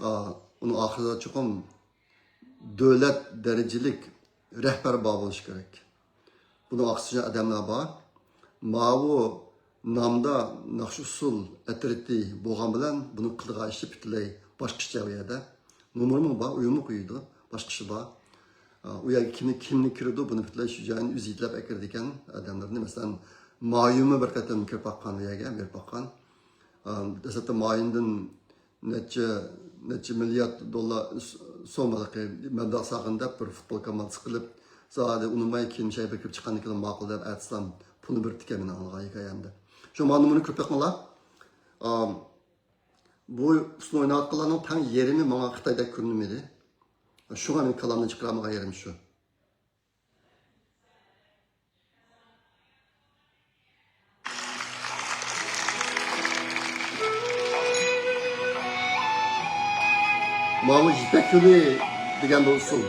ئا، ئۇنىڭ ئاخىرىدا چوقۇم دۆلەت دەرىجىلىك رەھبەر بار بولۇشى كېرەك. بۇنىڭ ئارقىسىدا ئادەملەر بار. ماۋۇ نامدا ناخشا ئۇسسۇل ئەترىتى بولغان بىلەن بۇنىڭ قىلىدىغان ئىشى پۈتۈنلەي باشقىچە ئۇ يەردە. نومۇرمۇ بار، ئۇيۇمۇ قويىدۇ، باشقا ئىشى بار. ئۇ يەرگە كىمنى، كىمنى كىرىدۇ، بۇنى پۈتۈنلەي شۇجيەن ئۆزى يېتىلەپ ئەكىرىدىكەن ئادەملىرىنى. مەسىلەن، مايۈنمۇ بىر قېتىم كىرىپ باققان ئۇ يەرگە، بېرىپ باققان. دەسلەپتە مايۈندىن نەچچە، نەچچە مىليارد دوللار س-، سوم ھېلىقى مەبلەغ سالغىن دەپ بىر فۇتبول كوماندىسى قىلىپ، زادى ئۇنىماي كېيىن شەيبە كىرىپ چىققاندىن كېيىن ماقۇل دەپ ئەتىسام پۇلنى بېرىپتىكەن مېنىڭ ئاڭلىغان ھېكايەمدە. شۇ مانا بۇنى كۆرۈپ بېقىڭلار. ئام، بۇ ئۇسسۇلنى ئويناۋاتقانلارنىڭ تەڭ يېرىمى ماڭا خىتايدەك كۆرۈنمىدى. شۇڭا مېنىڭ كاللامدىن چىقىرالمىغان يېرىم شۇ. ماۋۇ يىپەك يولى دېگەن بۇ ئۇسسۇل.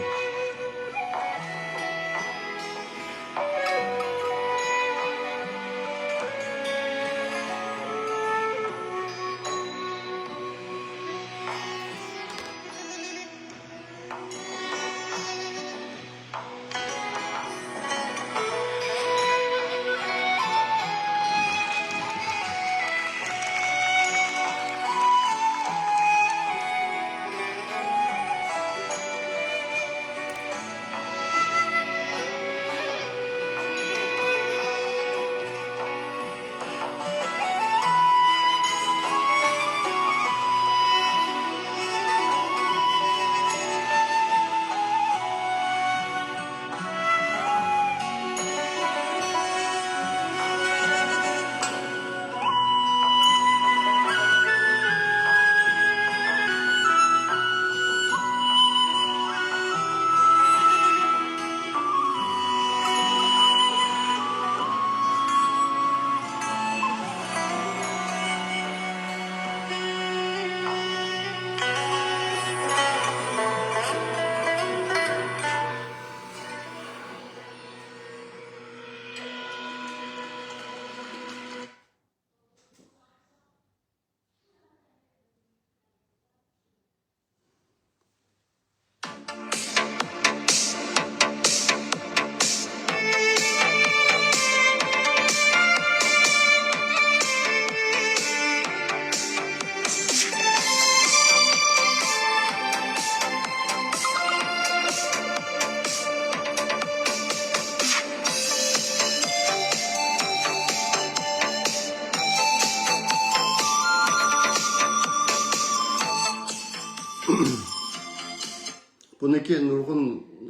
بۇنىڭكى نۇرغۇن،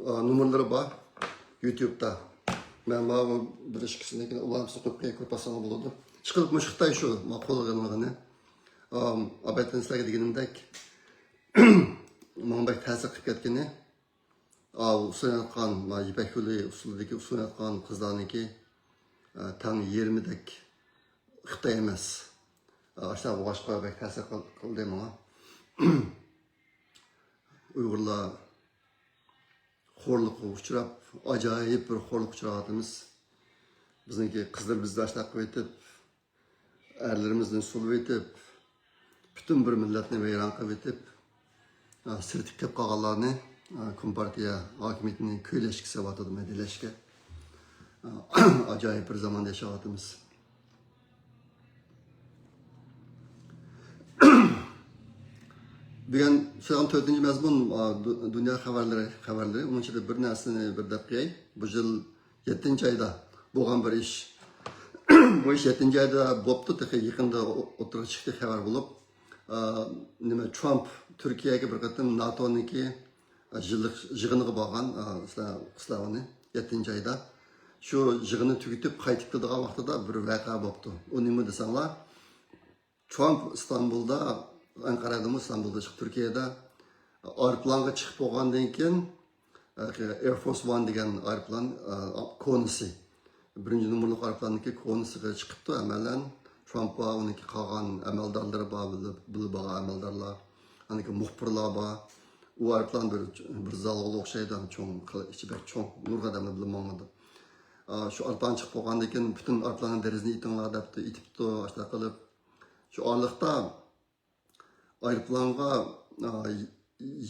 ئا، نومۇرلىرى بار يۇتيۇبتا. مەن ماۋۇ بىر ئىككىسىنىڭكىنى ئۇلارنى قويۇپ قويۇپ باسساڭلار بولىدۇ. ئىشقىلىپ مۇشۇ خىتاي شۇ ماقۇل قىلغىنى. ئا، ئابەتتىن سىلەرگە دېگىنىمدەك، ماڭا بەك تەسىر قىلىپ كەتكىنى، ئا، ئۇسسۇلنى ئېيتقان، ما، يىپەك يولى ئۇسسۇلىدىكى ئۇسسۇلنى ئېيتقان قىزلارنىڭكى، ئا، تەڭ يېرىمىدەك خىتاي ئەمەس. ئا، ئاشۇنداق بولغاچقا بەك تەسىر قىل-، قىلدى ماڭا. ئۇيغۇرلار خورلۇققا ئۇچراپ، ئاجايىپ بىر خورلۇققا ئۇچراۋاتىمىز. بىزنىڭكى قىزلىرىمىزنى ئاشتاق قىلىۋېتىپ، ئەرلىرىمىزنى سولىۋېتىپ، پۈتۈن بىر مىللەتنى ۋەيران قىلىۋېتىپ، ئا، سىرتقا كېلىپ قالغانلارنى، ئا، كومپارتىيە ھاكىمىيىتىنى كۆيلەشكە سېلىۋاتىدۇ، مەدھىيەلەشكە. ئا، ئاجايىپ بىر زاماندا ياشاۋاتىمىز. بۈگۈن سۆزلىگەن تۆتىنچى مەزمۇن، ئا، دۇ-، دۇنيا خەۋەرلىرى، خەۋەرلىرى. ئۇنىڭ ئىچىدە بىر نەرسىنى بىر دەپ قوياي. بۇ يىل يەتتىنچى ئايدا بولغان بىر ئىش. بۇ ئىش يەتتىنچى ئايدا بوپتۇ، تېخى يېقىندا ئو-، ئوتتۇرىغا چىقتى خەۋەر بولۇپ. ئا، نېمە، ترامپ تۈركىيەگە بىر قېتىم ناتونىڭكى، ئا، يىللىق يىغىنىغا بارغان، ئا، سىلەر، سىلەر ئۇنى يەتتىنچى ئايدا. شۇ يىغىننى تۈگىتىپ قايتىپ كېلىدىغان ۋاقتىدا بىر ۋەقە بوپتۇ. ئۇ نېمە دېسەڭلار، ترامپ ئىستانبۇلدا، ئەنقەرەدىمۇ، ئىستانبۇلدا، تۈركىيەدە ئايروپىلانغا چىقىپ بولغاندىن كېيىن، ئە، Air Force One دېگەن ئايروپىلان، ئە، كونىسى، بىرىنچى نومۇرلۇق ئايروپىلاننىڭكى كونىسىغا چىقىپتۇ. ئەمەلەن ترامپ بار، ئۇنىڭكى قالغان ئەمەلدارلىرى بار، بىللە، بىللە بارغان ئەمەلدارلار، ئاندىكى مۇخبىرلار بار. ئۇ ئايروپىلان بىر، بىر زالغا ئوخشايدۇ، چوڭ، ئىچى بەك چوڭ، نۇرغۇن ئادەملەر بىللە ماڭىدۇ. ئا، شۇ ئايروپىلان چىقىپ بولغاندىن كېيىن، پۈتۈن ئايروپىلاننىڭ دېرىزىسىنى ئېتىڭلار دەپتۇ، ئېتىپتۇ، ئاشۇنداق قىلىپ. شۇ ئارىلىقتا ئايروپىلانغا، ئا،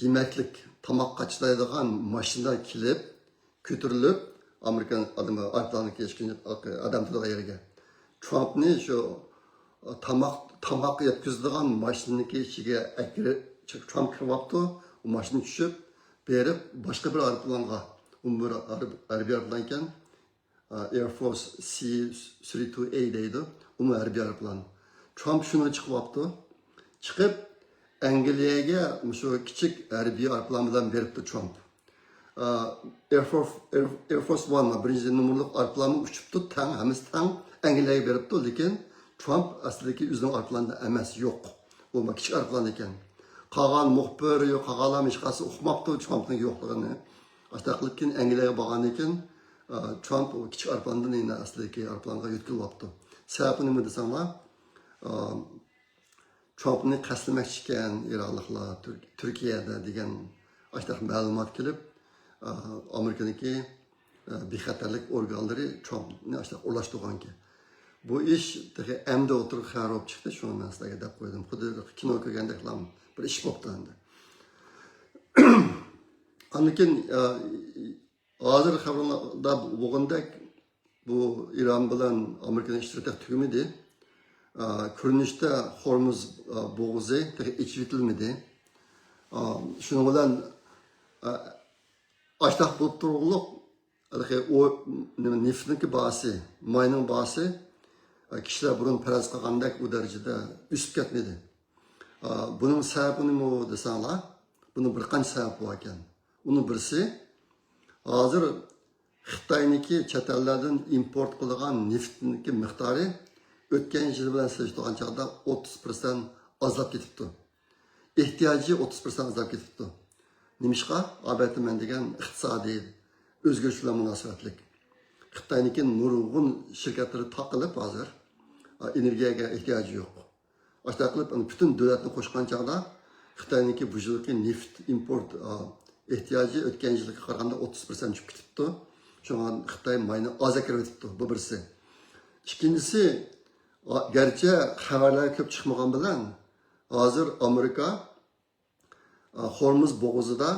يېمەكلىك، تاماق قاچىلايدىغان ماشىنا كېلىپ، كۆتۈرۈلۈپ، ئامېرىكان ئادىمى ئايروپىلانغا كەچكىنى ئادەم تۇرىدىغان يەرگە. ترامپنى شۇ تاماق، تاماق يەتكۈزىدىغان ماشىنىنىڭكى ئىچىگە ئەكىرىپ، ترامپ كىرىۋاپتۇ. ئۇ ماشىنا چۈشۈپ، بېرىپ، باشقا بىر ئايروپىلانغا، ئۇ بىر ھەربىي ئايروپىلان ئىكەن، ئا، Air Force C three two A دەيدۇ. ئۇمۇ ھەربىي ئايروپىلان. ترامپ شۇنى چىقىۋاپتۇ. چىقىپ، ئەنگلىيەگە مۇشۇ كىچىك ھەربىي ئايروپىلان بىلەن بېرىپتۇ ترامپ. ئا، Air Force، Air، Air Force One، بىرىنچى نومۇرلۇق ئايروپىلانمۇ ئۇچۇپتۇ، تەڭ، ھەممىسى تەڭ ئەنگلىيەگە بېرىپتۇ، لېكىن ترامپ ئەسلىدىكى ئۆزىنىڭ ئايروپىلانىدا ئەمەس، يوق. ئۇ كىچىك ئايروپىلان ئىكەن. قالغان مۇخبىر، يوق، قالغانلارمۇ ھېچقايسى ئۇقماپتۇ ترامپنىڭ يوقلۇقىنى. ئاشۇنداق قىلىپ كېيىن ئەنگلىيەگە بارغاندىن كېيىن، ئا، ترامپ ئۇ كىچىك ئايروپىلاندىن يەنە ئەسلىدىكى ئايروپىلانغا يۆتكىلىۋاپتۇ. سەۋەبى نېمە دېسەڭلار، ئا، ترامپنى قەستلىمەكچىكەن ئىرانلىقلار تۈر-، تۈركىيەدە دېگەن ئاشۇنداق مەلۇمات كېلىپ، ئا، ئامېرىكىنىڭكى، ئا، بىخەتەرلىك ئورگانلىرى ترامپنى ئاشۇنداق ئورۇنلاشتۇرغانىكەن. بۇ ئىش تېخى ئەمدى ئوتتۇرىغا خەۋەر بولۇپ چىقتى، شۇڭا مەن سىلەرگە دەپ قويدۇم. خۇددى كىنو كۆرگەندەكلا بىر ئىش بوپتۇ ئەمدى. ئاندىن كېيىن، ئا، ھازىر خەۋەرلەردە بولغاندەك، بۇ ئىران بىلەن ئامېرىكىنىڭ ئىشلىرى تېخى تۈگىمىدى. ئا، كۆرۈنۈشتە خورمۇز، ئا، بوغۇزى تېخى ئېچىۋېتىلمىدى. ئا، شۇنىڭ بىلەن، ئا، ئاشتاق بولۇپ تۇرغۇلۇق، ھېلىقى ئۇ، نېمە، نېفىتنىڭكى باھاسى، ماينىڭ باھاسى، ئا، كىشىلەر بۇرۇن پەرەز قىلغاندەك ئۇ دەرىجىدە ئۆسۈپ كەتمىدى. ئا، بۇنىڭ سەۋەبى نېمە دېسەڭلار، بۇنىڭ بىر قانچە سەۋەبى بار ئىكەن. ئۇنىڭ بىرسى، ھازىر خىتاينىڭكى چەت ئەللەردىن ئىمپورت قىلىدىغان نېفىتنىڭكى مىقدارى ئۆتكەن يىل بىلەن سېلىشتۇرغان چاغدا ئوتتۇز پىرسەنت ئازلاپ كېتىپتۇ. ئېھتىياجى ئوتتۇز پىرسەنت ئازلاپ كېتىپتۇ. نېمىشقا؟ ئەلۋەتتە، مەن دېگەن ئىقتىسادىي ئۆزگىرىش بىلەن مۇناسىۋەتلىك. خىتاينىڭكى نۇرغۇن شىركەتلىرى تاقىلىپ ھازىر، ئا، ئېنېرگىيەگە ئېھتىياجى يوق. ئاشۇنداق قىلىپ، ئەنە پۈتۈن دۆلەتنى قوشقان چاغدا خىتاينىڭكى بۇ يىلقى نېفىت ئىمپورت، ئا، ئېھتىياجى ئۆتكەن يىلقىغا قارىغاندا ئوتتۇز پىرسەنت چۈشۈپ كېتىپتۇ. شۇڭا خىتاي ماينى ئاز ئەكىرىۋېتىپتۇ. بۇ بىرسى. ئىككىنچىسى، ئا، گەرچە خەۋەرلەر كۆپ چىقمىغان بىلەن، ھازىر ئامېرىكا، ئا، خورمۇز بوغۇزىدا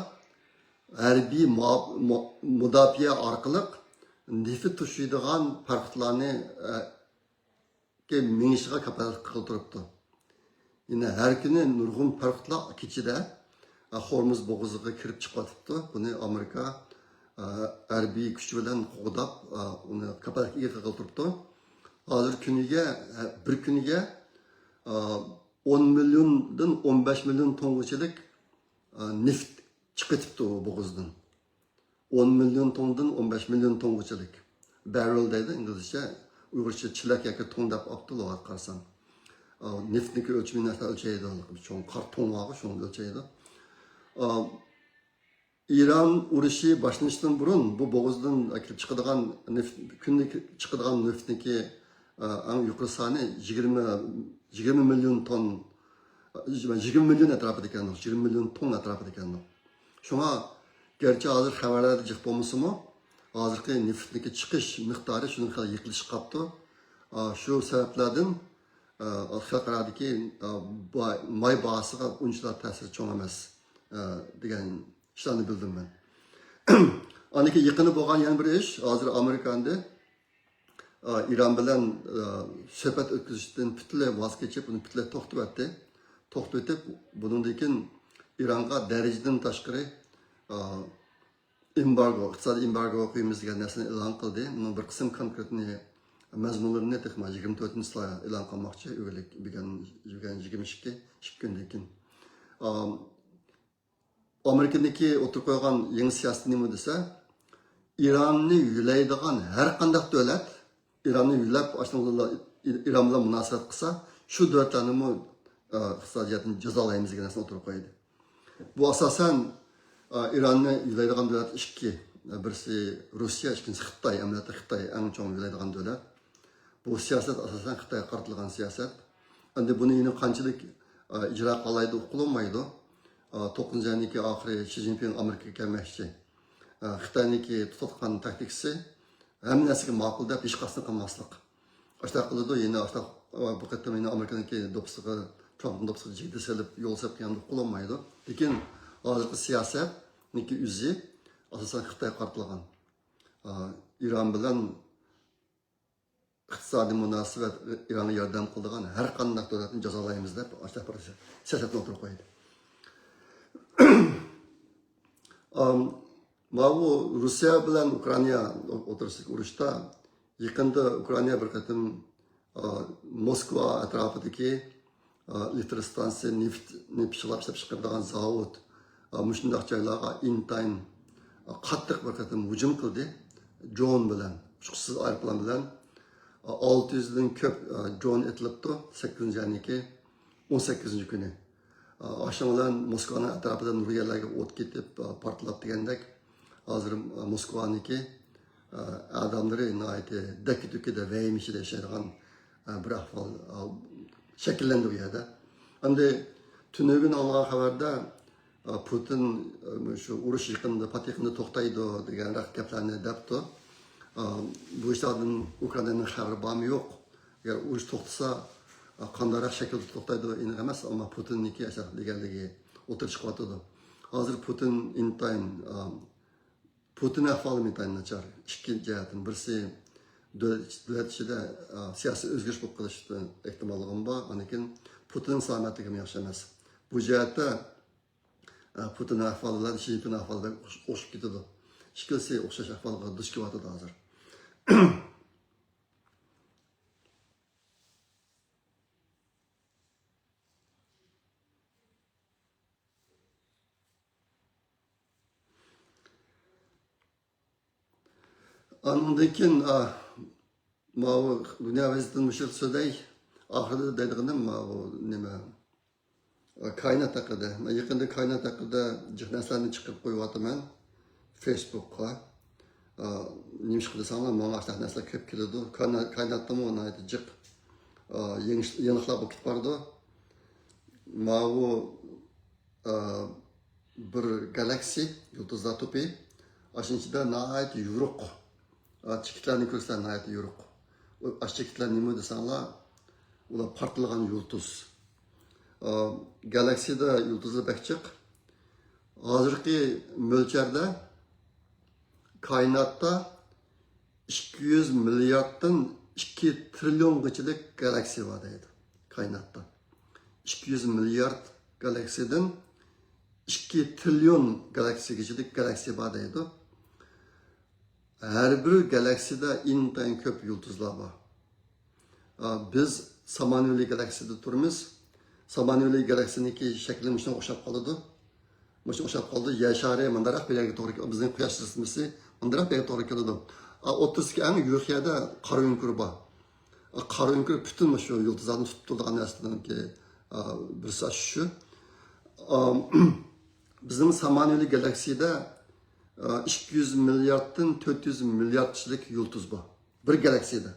ھەربىي مۇ-، مۇ-، مۇداپىئە ئارقىلىق نېفىت توشۇيدىغان پاراخوتلارنى، ئە، مېڭىشىغا كاپالەتلىك قىلىپ تۇرۇپتۇ. يەنە ھەر كۈنى نۇرغۇن پاراخوتلار كېچىدە، ئە، خورمۇز بوغۇزىغا كىرىپ چىقىۋاتىپتۇ. بۇنى ئامېرىكا، ئە، ھەربىي كۈچ بىلەن قوغداپ، ئە، ئۇنى كاپالەتكە ئىگە قىلىپ تۇرۇپتۇ. ھازىر كۈنىگە، ئە، بىر كۈنىگە، ئە، ئون مىليوندىن ئون بەش مىليون توننىغىچىلىك، ئە، نېفىت چىقىۋېتىپتۇ بۇ بوغۇزدىن. ئون مىليون توننىدىن ئون بەش مىليون توننىغىچىلىك. بەررېل دەيدۇ ئىنگلىزچە، ئۇيغۇرچە چېلەك ياكى تۇڭ دەپ ئاپتۇ لۇغەتكە قارىسام. ئا، نېفىتنىڭكى ئۆلچىمى نەق ئۆلچەيدۇ، چوڭ قارا تۇڭ بارغۇ، شۇنى ئۆلچەيدۇ. ئا، ئىران ئۇرۇشى باشلىنىشتىن بۇرۇن بۇ بوغۇزدىن كېلىپ چىقىدىغان نېفىت، كۈندە چىقىدىغان نېفىتنىڭكى، ئا، ئەڭ يۇقىرى سانى يىگىرمە، يىگىرمە مىليون توننا، يىگىرمە مىليون ئەتراپىدا ئىكەن، يىگىرمە مىليون توننا ئەتراپىدا ئىكەن. شۇڭا گەرچە ھازىر خەۋەرلەردە جىق بولمىسىمۇ، ھازىرقى نېفىتنىڭكى چىقىش مىقدارى شۇنىڭغا خېلى يېقىنلىشىپ قاپتۇ. ئا، شۇ سەۋەبلەردىن، ئا، خەلقئارادىكى، ئا، با-، ماي باھاسىغا ئۇنچىلا تەسىرى چوڭ ئەمەس، ئا، دېگەن ئىشلارنى بىلدىم مەن. ئاندىن كېيىن يېقىندا بولغان يەنە بىر ئىش، ھازىر ئامېرىكاندا ئا، ئىران بىلەن، ئا، سۆھبەت ئۆتكۈزۈشتىن پۈتۈنلەي ۋاز كېچىپ، ئۇنى پۈتۈنلەي توختىتىۋەتتى. توختىتىپ، بۇنىڭدىن كېيىن ئىرانغا دەرىجىدىن تاشقىرى، ئا، ئېمبارگو، ئىقتىسادىي ئېمبارگو قويىمىز دېگەن نەرسىنى ئېلان قىلدى. بۇنىڭ بىر قىسىم كونكرېتنى، مەزمۇنلىرىنى تېخى يىگىرمە تۆتىنچى چىسلا ئېلان قىلماقچى، ئۆگەنلىك بۈگۈن، بۈگۈن يىگىرمە ئىككى، ئىككى كۈندىن كېيىن. ئا، ئامېرىكىنىڭكى ئوتتۇرىغا قويغان يېڭى سىياسىتى نېمە دېسە، ئىراننى يۆلەيدىغان ھەر قانداق دۆلەت، ئىراننى يۆلەپ، ئاشۇنىڭ بىلەن، ئىران بىلەن مۇناسىۋەت قىلسا، شۇ دۆلەتلەرنىمۇ، ئە، ئىقتىسادىي جەھەتتىن جازالايمىز دېگەن نەرسىنى ئوتتۇرىغا قويدى. بۇ ئاساسەن، ئە، ئىراننى يۆلەيدىغان دۆلەت ئىككى، ئە، بىرسى روسىيە، ئىككىنچىسى خىتاي، ئەمەلىيەتتە خىتاي ئەڭ چوڭ يۆلەيدىغان دۆلەت. بۇ سىياسەت ئاساسەن خىتايغا قارىتىلغان سىياسەت. ئەمدى بۇنى يەنە قانچىلىك، ئا، ئىجرا قىلالايدۇ، ئۇقۇلمايدۇ. ئا، توققۇزىنچى ئاينىڭكى ئاخىرى شى جىنپىڭ ئامېرىكىغا كەلمەكچى. ئا، خىتاينىڭكى تۇتۇۋاتقان تاكتىكىسى ھەممە نەرسىگە ماقۇل دەپ ھېچقايسىسىنى قىلماسلىق. ئاشۇنداق قىلىدۇ، يەنە ئاشۇنداق، ئا، بۇ قېتىم يەنە ئئامېرىكىنىڭكى دوپپىسىغا، ترامپنىڭ دوپپىسىغا جىگدە سېلىپ يول سېلىپ قىلغاندا ئۇقۇلمايدۇ. لېكىن ھازىرقى سىياسەتنىڭكى ئۆزى ئاساسەن خىتايغا قارىتىلغان. ئا، ئىران بىلەن ئىقتىسادىي مۇناسىۋەت، ئىرانغا ياردەم قىلىدىغان ھەر قانداق دۆلەتنى جازالايمىز دەپ، ئاشۇنداق بىر سىياسەتنى ئوتتۇرىغا قويدى. ئام، ماۋۇ روسىيە بىلەن ئۇكرائىنا ئوتتۇرىسىدىكى ئۇرۇشتا يېقىندا ئۇكرائىنا بىر قېتىم، ئا، موسكۋا ئەتراپىدىكى ئا، ئېلېكتر ئىستانسىيە، نېفىتنى پىششىقلاپ ئىشلەپچىقىرىدىغان زاۋۇت، ئا، مۇشۇنداق جايلارغا ئىنتايىن، ئا، قاتتىق بىر قېتىم ھۇجۇم قىلدى. درون بىلەن، ئۇچقۇچىسىز ئايروپىلان بىلەن، ئا، ئالتە يۈزدىن كۆپ، ئا، درون ئېتىلىپتۇ، سەككىزىنچى ئاينىڭكى ئون سەككىزىنچى كۈنى. ئا، ئاشۇنىڭ بىلەن موسكۋانىڭ ئەتراپىدا نۇرغۇن يەرلەرگە ئوت كېتىپ، ئا، پارتلاپ دېگەندەك، ھازىر، ئا، موسكۋانىڭكى، ئا، ئادەملىرى ناھايىتى دەككە-دۈككىدە، ۋەھىمە ئىچىدە ياشايدىغان، ئا، بىر ئەھۋال، ئا، شەكىللەندى ئۇ يەردە. ئەمدى تۈنۈگۈن ئاڭلىغان خەۋەردە، ئا، پۇتىن، ئا، شۇ ئۇرۇش يېقىندا، پات يېقىندا توختايدۇ دېگەنرەك گەپلەرنى دەپتۇ. ئا، بۇ ئىشلاردىن ئۇكرائىنانىڭ خەۋىرى بارمۇ يوق؟ ئەگەر ئۇرۇش توختىسا، ئا، قانداقراق شەكىلدە توختايدۇ ئېنىق ئەمەس، ئەمما پۇتىننىڭكى ئاشۇنداق دېگەنلىكى ئوتتۇرىغا چىقىۋاتىدۇ. ھازىر پۇتىن ئىنتايىن، ئا، پۇتىن ئەھۋالى ئىنتايىن ناچار. ئىككى جەھەتتىن، بىرسى دۆلەت، دۆلەت ئىچىدە، ئا، سىياسىي ئۆزگىرىش بولۇپ قېلىش ئېھتىماللىقىمۇ بار. ئاندىن كېيىن پۇتىننىڭ سالامەتلىكىمۇ ياخشى ئەمەس. بۇ جەھەتتە، ئا، پۇتىن ئەھۋالى بىلەن شى جىنپىڭ ئەھۋالى بەك ئوخش-، ئوخشىشىپ كېتىدۇ. ئىككىلىسى ئوخشاش ئەھۋالغا دۇچ كېلىۋاتىدۇ ھازىر. ئاندىن كېيىن، ئا، ماۋۇ دۇنيا ۋەزىيىتىدىن مۇشۇ سۆزلەي. ئاخىرىدا دەيدىغىنىم ماۋۇ نېمە، ئا، كائىنات ھەققىدە. مەن يېقىندا كائىنات ھەققىدە جىق نەرسىلەرنى چىقىرىپ قويۇۋاتىمەن فېيسبۇكقا. ئا، نېمىشقا دېسەڭلار، ماڭا ئاشۇنداق نەرسىلەر كۆپ كېلىدۇ. كائىنا-، كائىناتتىمۇ ناھايىتى جىق، ئا، يېڭىش-، يېڭىلىقلار بولۇپ كېتىپ بارىدۇ. ماۋۇ، ئا، بىر گالاكسىيە، يۇلتۇزلار توپى. ئاشۇنىڭ ئىچىدە ناھايىتى يورۇق، ئا، چېكىتلەرنى كۆرسە ناھايىتى يورۇق. ئۇ، ئاشۇ چېكىتلەر نېمە دېسەڭلار، ئۇلار پارتلىغان يۇلتۇز. ئا، گالاكسىيەدە يۇلتۇزلار بەك جىق. ھازىرقى مۆلچەردە كائىناتتا ئىككى يۈز مىلياردتىن ئىككى تىرىليونغىچىلىك گالاكسىيە بار دەيدۇ، كائىناتتا. ئىككى يۈز مىليارد گالاكسىيەدىن ئىككى تىرىليون گالاكسىيەگىچىلىك گالاكسىيە بار دەيدۇ. ھەر بىر گالاكسىيەدە ئىنتايىن كۆپ يۇلتۇزلار بار. ئا، بىز سامان يولى گالاكسىيەدە تۇرىمىز. سامان يولى گالاكسىيەنىڭكى شەكلى مۇشۇنىڭغا ئوخشاپ قالىدۇ. مۇشۇنىڭغا ئوخشاپ قالىدۇ. يەر شارى مۇنداقراق بىر يەرگە توغرا كېلىدۇ. بىزنىڭ قۇياش سىستېمىسى مۇنداقراق بىر يەرگە توغرا كېلىدۇ. ئا، ئوتتۇرىسىدىكى ئەڭ يورۇق يەردە قارا ئۆڭكۈر بار. ئا، قارا ئۆڭكۈر پۈتۈن مۇشۇ يۇلتۇزلارنى تۇتۇپ تۇرىدىغان نەرسىلەرنىڭكى، ئا، بىرسى شۇ. ئا، بىزنىڭ سامان يولى گالاكسىيەدە، ئا، ئىككى يۈز مىلياردتىن تۆت يۈز مىلياردچىلىك يۇلتۇز بار. بىر گالاكسىيەدە.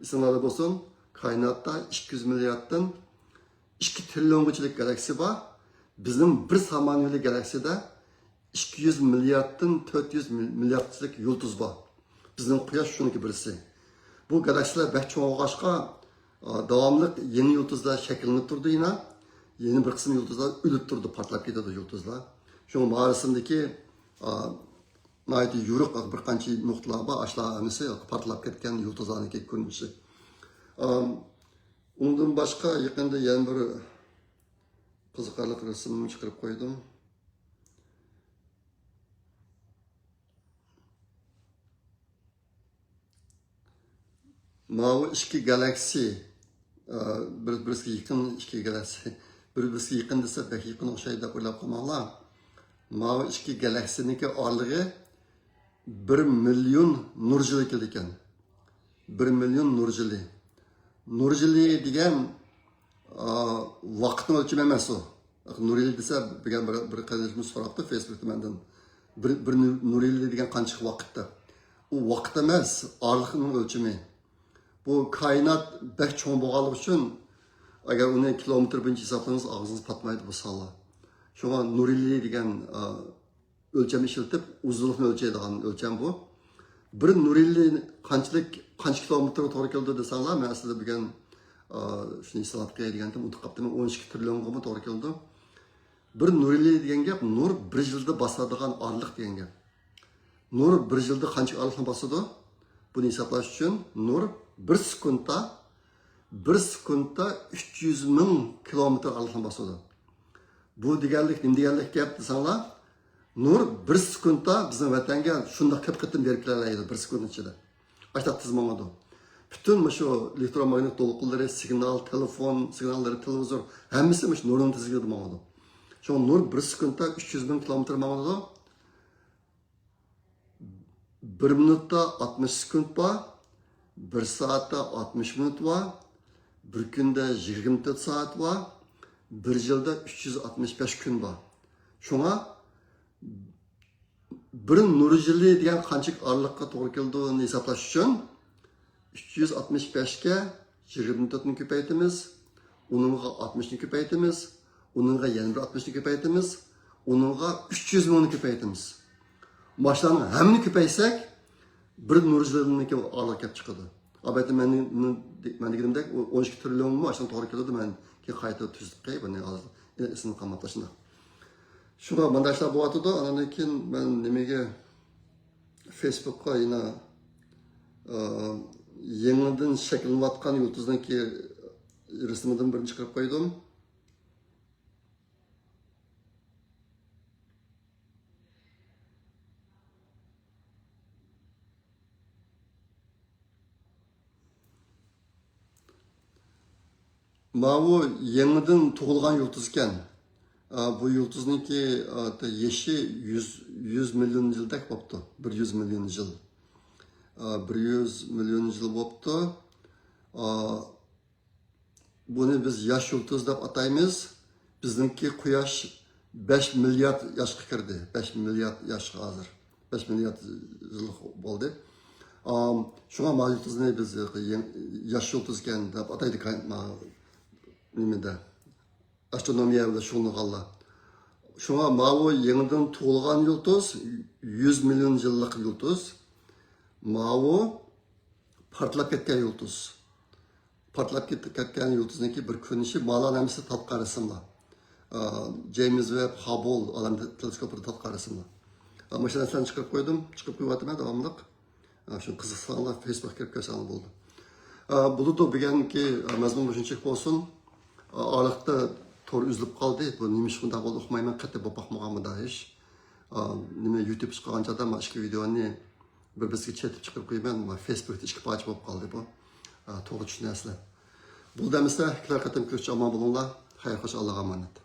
ئېسىڭلاردا بولسۇن، كائىناتتا ئىككى يۈز مىلياردتىن ئىككى تىرىليونغىچىلىك گالاكسىيە بار. بىزنىڭ بىر سامان يولى گالاكسىيەدە ئىككى يۈز مىلياردتىن تۆت يۈز مىلياردچىلىك يۇلتۇز بار. بىزنىڭ قۇياش شۇنىڭكى بىرسى. بۇ گالاكسىيلار بەك چوڭ بولغاچقا، ئا، داۋاملىق يېڭى يۇلتۇزلار شەكىللىنىپ تۇرىدۇ يەنە. يەنە بىر قىسىم يۇلتۇزلار ئۆلۈپ تۇرىدۇ، پارتلاپ كېتىدۇ يۇلتۇزلار. شۇڭا مارسىمدىكى، ئا، ناھايىتى يورۇق بىر قانچە نۇقتىلار بار، ئاشۇلار ھەممىسى پارتلاپ كەتكەن يۇلتۇزلارنىڭكى كۆرۈنۈشى. ئا، ئۇنىڭدىن باشقا يېقىندا يەنە بىر قىزىقارلىق رەسىمنى چىقىرىپ قويدۇم. ماۋۇ ئىككى گالاكسىي، ئە، بىر-، بىرسىگە يېقىن، ئىككى گالاكسىي. بىر-، بىرسىگە يېقىن دېسە، بەك يېقىن ئوخشايدۇ دەپ ئويلاپ قالماڭلار. ماۋۇ ئىككى گالاكسىينىڭكى ئارىلىقى بىر مىليون نۇر يىلى كېلىدىكەن. بىر مىليون نۇر يىلى. نۇر يىلى دېگەن، ئا، ۋاقىتنىڭ ئۆلچىمى ئەمەس ئۇ. نۇر يىلى دېسە، بىر، بىر، بىر قېرىندىشىمىز سوراپتۇ فېيسبۇكتا مەندىن. بىر، بىر نۇر، نۇر يىلى دېگەن قانچىلىك ۋاقىت دەپ. ئۇ ۋاقىت ئەمەس، ئارىلىقنىڭ ئۆلچىمى. بۇ كائىنات بەك چوڭ بولغانلىقى ئۈچۈن، ئەگەر ئۇنى كىلومېتىر بويىچە ھېسابلىسىڭىز، ئاغزىڭىز پاتمايدۇ بۇ سانلار. شۇڭا نۇر يىلى دېگەن، ئا، ئۆلچەم ئىشلىتىپ، ئۇزۇنلۇقنى ئۆلچەيدىغان ئۆلچەم بۇ. بىر نۇر يىلى قانچىلىك، قانچە كىلومېتىرغا توغرا كېلىدۇ دېسەڭلار، مەن سىزدە بۈگۈن، ئا، شۇنى ھېسابلاپ قوياي دېگەنتىم، ئۇنتۇپ قاپتىمەن، ئون ئىككى ترىليونغىمۇ توغرا كېلىدۇ. بىر نۇر يىلى دېگەن گەپ نۇر بىر يىلدا باسىدىغان ئارىلىق دېگەن گەپ. نۇر بىر يىلدا قانچە ئارىلىقنى باسىدۇ؟ بۇنى ھېسابلاش ئۈچۈن نۇر بىر سېكۇنتتا، بىر سېكۇنتتا ئۈچ يۈز مىڭ كىلومېتىر ئارىلىقنى باسىدۇ. بۇ دېگەنلىك نېمە دېگەنلىك گەپ دېسەڭلار، نۇر بىر سېكۇنتتا بىزنىڭ ۋەتەنگە شۇنداق كۆپ قېتىم بېرىپ كېلەلەيدۇ، بىر سېكۇنت ئىچىدە. ئاشتاق تېز ماڭىدۇ. پۈتۈن مۇشۇ ئېلېكتروماگنىت دولقۇنلىرى، سىگنال، تېلېفون سىگناللىرى، تېلېۋىزور، ھەممىسى مۇشۇ نۇرنىڭ تېزلىكىدە ماڭىدۇ. شۇڭا نۇر بىر سېكۇنتتا ئۈچ يۈز مىڭ كىلومېتىر ماڭىدۇ. بىر مىنۇتتا ئاتمىش سېكۇنت بار، بىر سائەتتە ئاتمىش مىنۇت بار، بىر كۈندە يىگىرمە تۆت سائەت بار، بىر يىلدا ئۈچ يۈز ئاتمىش بەش كۈن بار. شۇڭا بىر نۇر يىلى دېگەن قانچىلىك ئارىلىققا توغرا كېلىدۇ، ھېسابلاش ئۈچۈن ئۈچ يۈز ئاتمىش بەشكە يىگىرمە تۆتنى كۆپەيتىمىز، ئۇنىڭغا ئاتمىشنى كۆپەيتىمىز، ئۇنىڭغا يەنە بىر ئاتمىشنى كۆپەيتىمىز، ئۇنىڭغا ئۈچ يۈز مىڭنى كۆپەيتىمىز. ماشۇلارنىڭ ھەممىنى كۆپەيتسەك، بىر نۇر يىلىنىڭكى ئارىلىقى كەپ چىقىدۇ. ئالبەتتە، مەن، مەن، مەن دېگىنىمدەك، ئۇ ئون ئىككى ترىليونمۇ ئاشۇنىڭ توغرا كېلىدۇ، مەن كېيىن قايتا تۈزىتىپ قوياي، بۇنى ھازىر ئېسىمدە قالماپتۇ شۇنداق. شۇڭا مانداق ئىشلار بولۇۋاتىدۇ. ئاندىن كېيىن مەن نېمىگە، فېيسبۇكقا يەنە، ئا، يېڭىدىن شەكىللىنىۋاتقان يۇلتۇزنىڭكى رەسىمىدىن بىرنى چىقىرىپ قويدۇم. ماۋۇ يېڭىدىن تۇغۇلغان يۇلتۇز ئىكەن. ئا، بۇ يۇلتۇزنىڭكى، ئا، يېشى يۈز، يۈز مىليون يىلدەك بوپتۇ. بىر يۈز مىليون يىل. ئا، بىر يۈز مىليون يىل بوپتۇ. ئا، بۇنى بىز ياش يۇلتۇز دەپ ئاتايمىز. بىزنىڭكى قۇياش بەش مىليارد ياشقا كىردى. بەش مىليارد ياشقا ھازىر. بەش مىليارد يىل بولدى. ئام، شۇڭا ما يۇلتۇزنى بىز يېڭ-، ياش يۇلتۇز ئىكەن دەپ ئاتايدىكەن، ما، نېمىدە، ئاسترونومىيە بىلەن شۇغۇللانغانلار. شۇڭا ماۋۇ يېڭىدىن تۇغۇلغان يۇلتۇز، يۈز مىليون يىللىق يۇلتۇز. ماۋۇ پارتلاپ كەتكەن يۇلتۇز. پارتلاپ كەت-، كەتكەن يۇلتۇزنىڭكى بىر كۆرۈنۈشى، مالار ھەممىسى تارتقان رەسىملەر. ئا، جېيمس ۋېب، خاببل ئالەم تېلېسكوپىدا تارتقان رەسىملەر. ئا، مۇشۇ نەرسىلەرنى چىقىرىپ قويدۇم، چىقىرىپ قويۇۋاتىمەن داۋاملىق. ئا، شۇ قىزىقساڭلار فېيسبۇكقا كىرىپ كۆرسەڭلار بولدى. ئا، بولىدۇ، بۈگۈنكى، ئا، مەزمۇن مۇشۇنچىلىك بولسۇن. ئا، ئارىلىقتا تور ئۈزۈلۈپ قالدى. بۇ نېمە ئىش بۇنداق بولدى ئۇقمايمەن، قېتى بولۇپ باقمىغان بۇنداق ئىش. ئا، نېمە، يۇتۇب چىققان چاغدا ما ئىككى ۋىدېونى بىر-بىرسىگە چېتىپ چىقىرىپ قويىمەن، ما فېيسبۇكتا ئىككى پارچە بولۇپ قالدى بۇ. ئا، توغرا چۈشىنەرسىلەر. بولدى ئەمىسە، كېلەر قېتىم كۆرۈشكىچە ئامان بولۇڭلار. خەير خوش، ئاللاغا ئامانەت.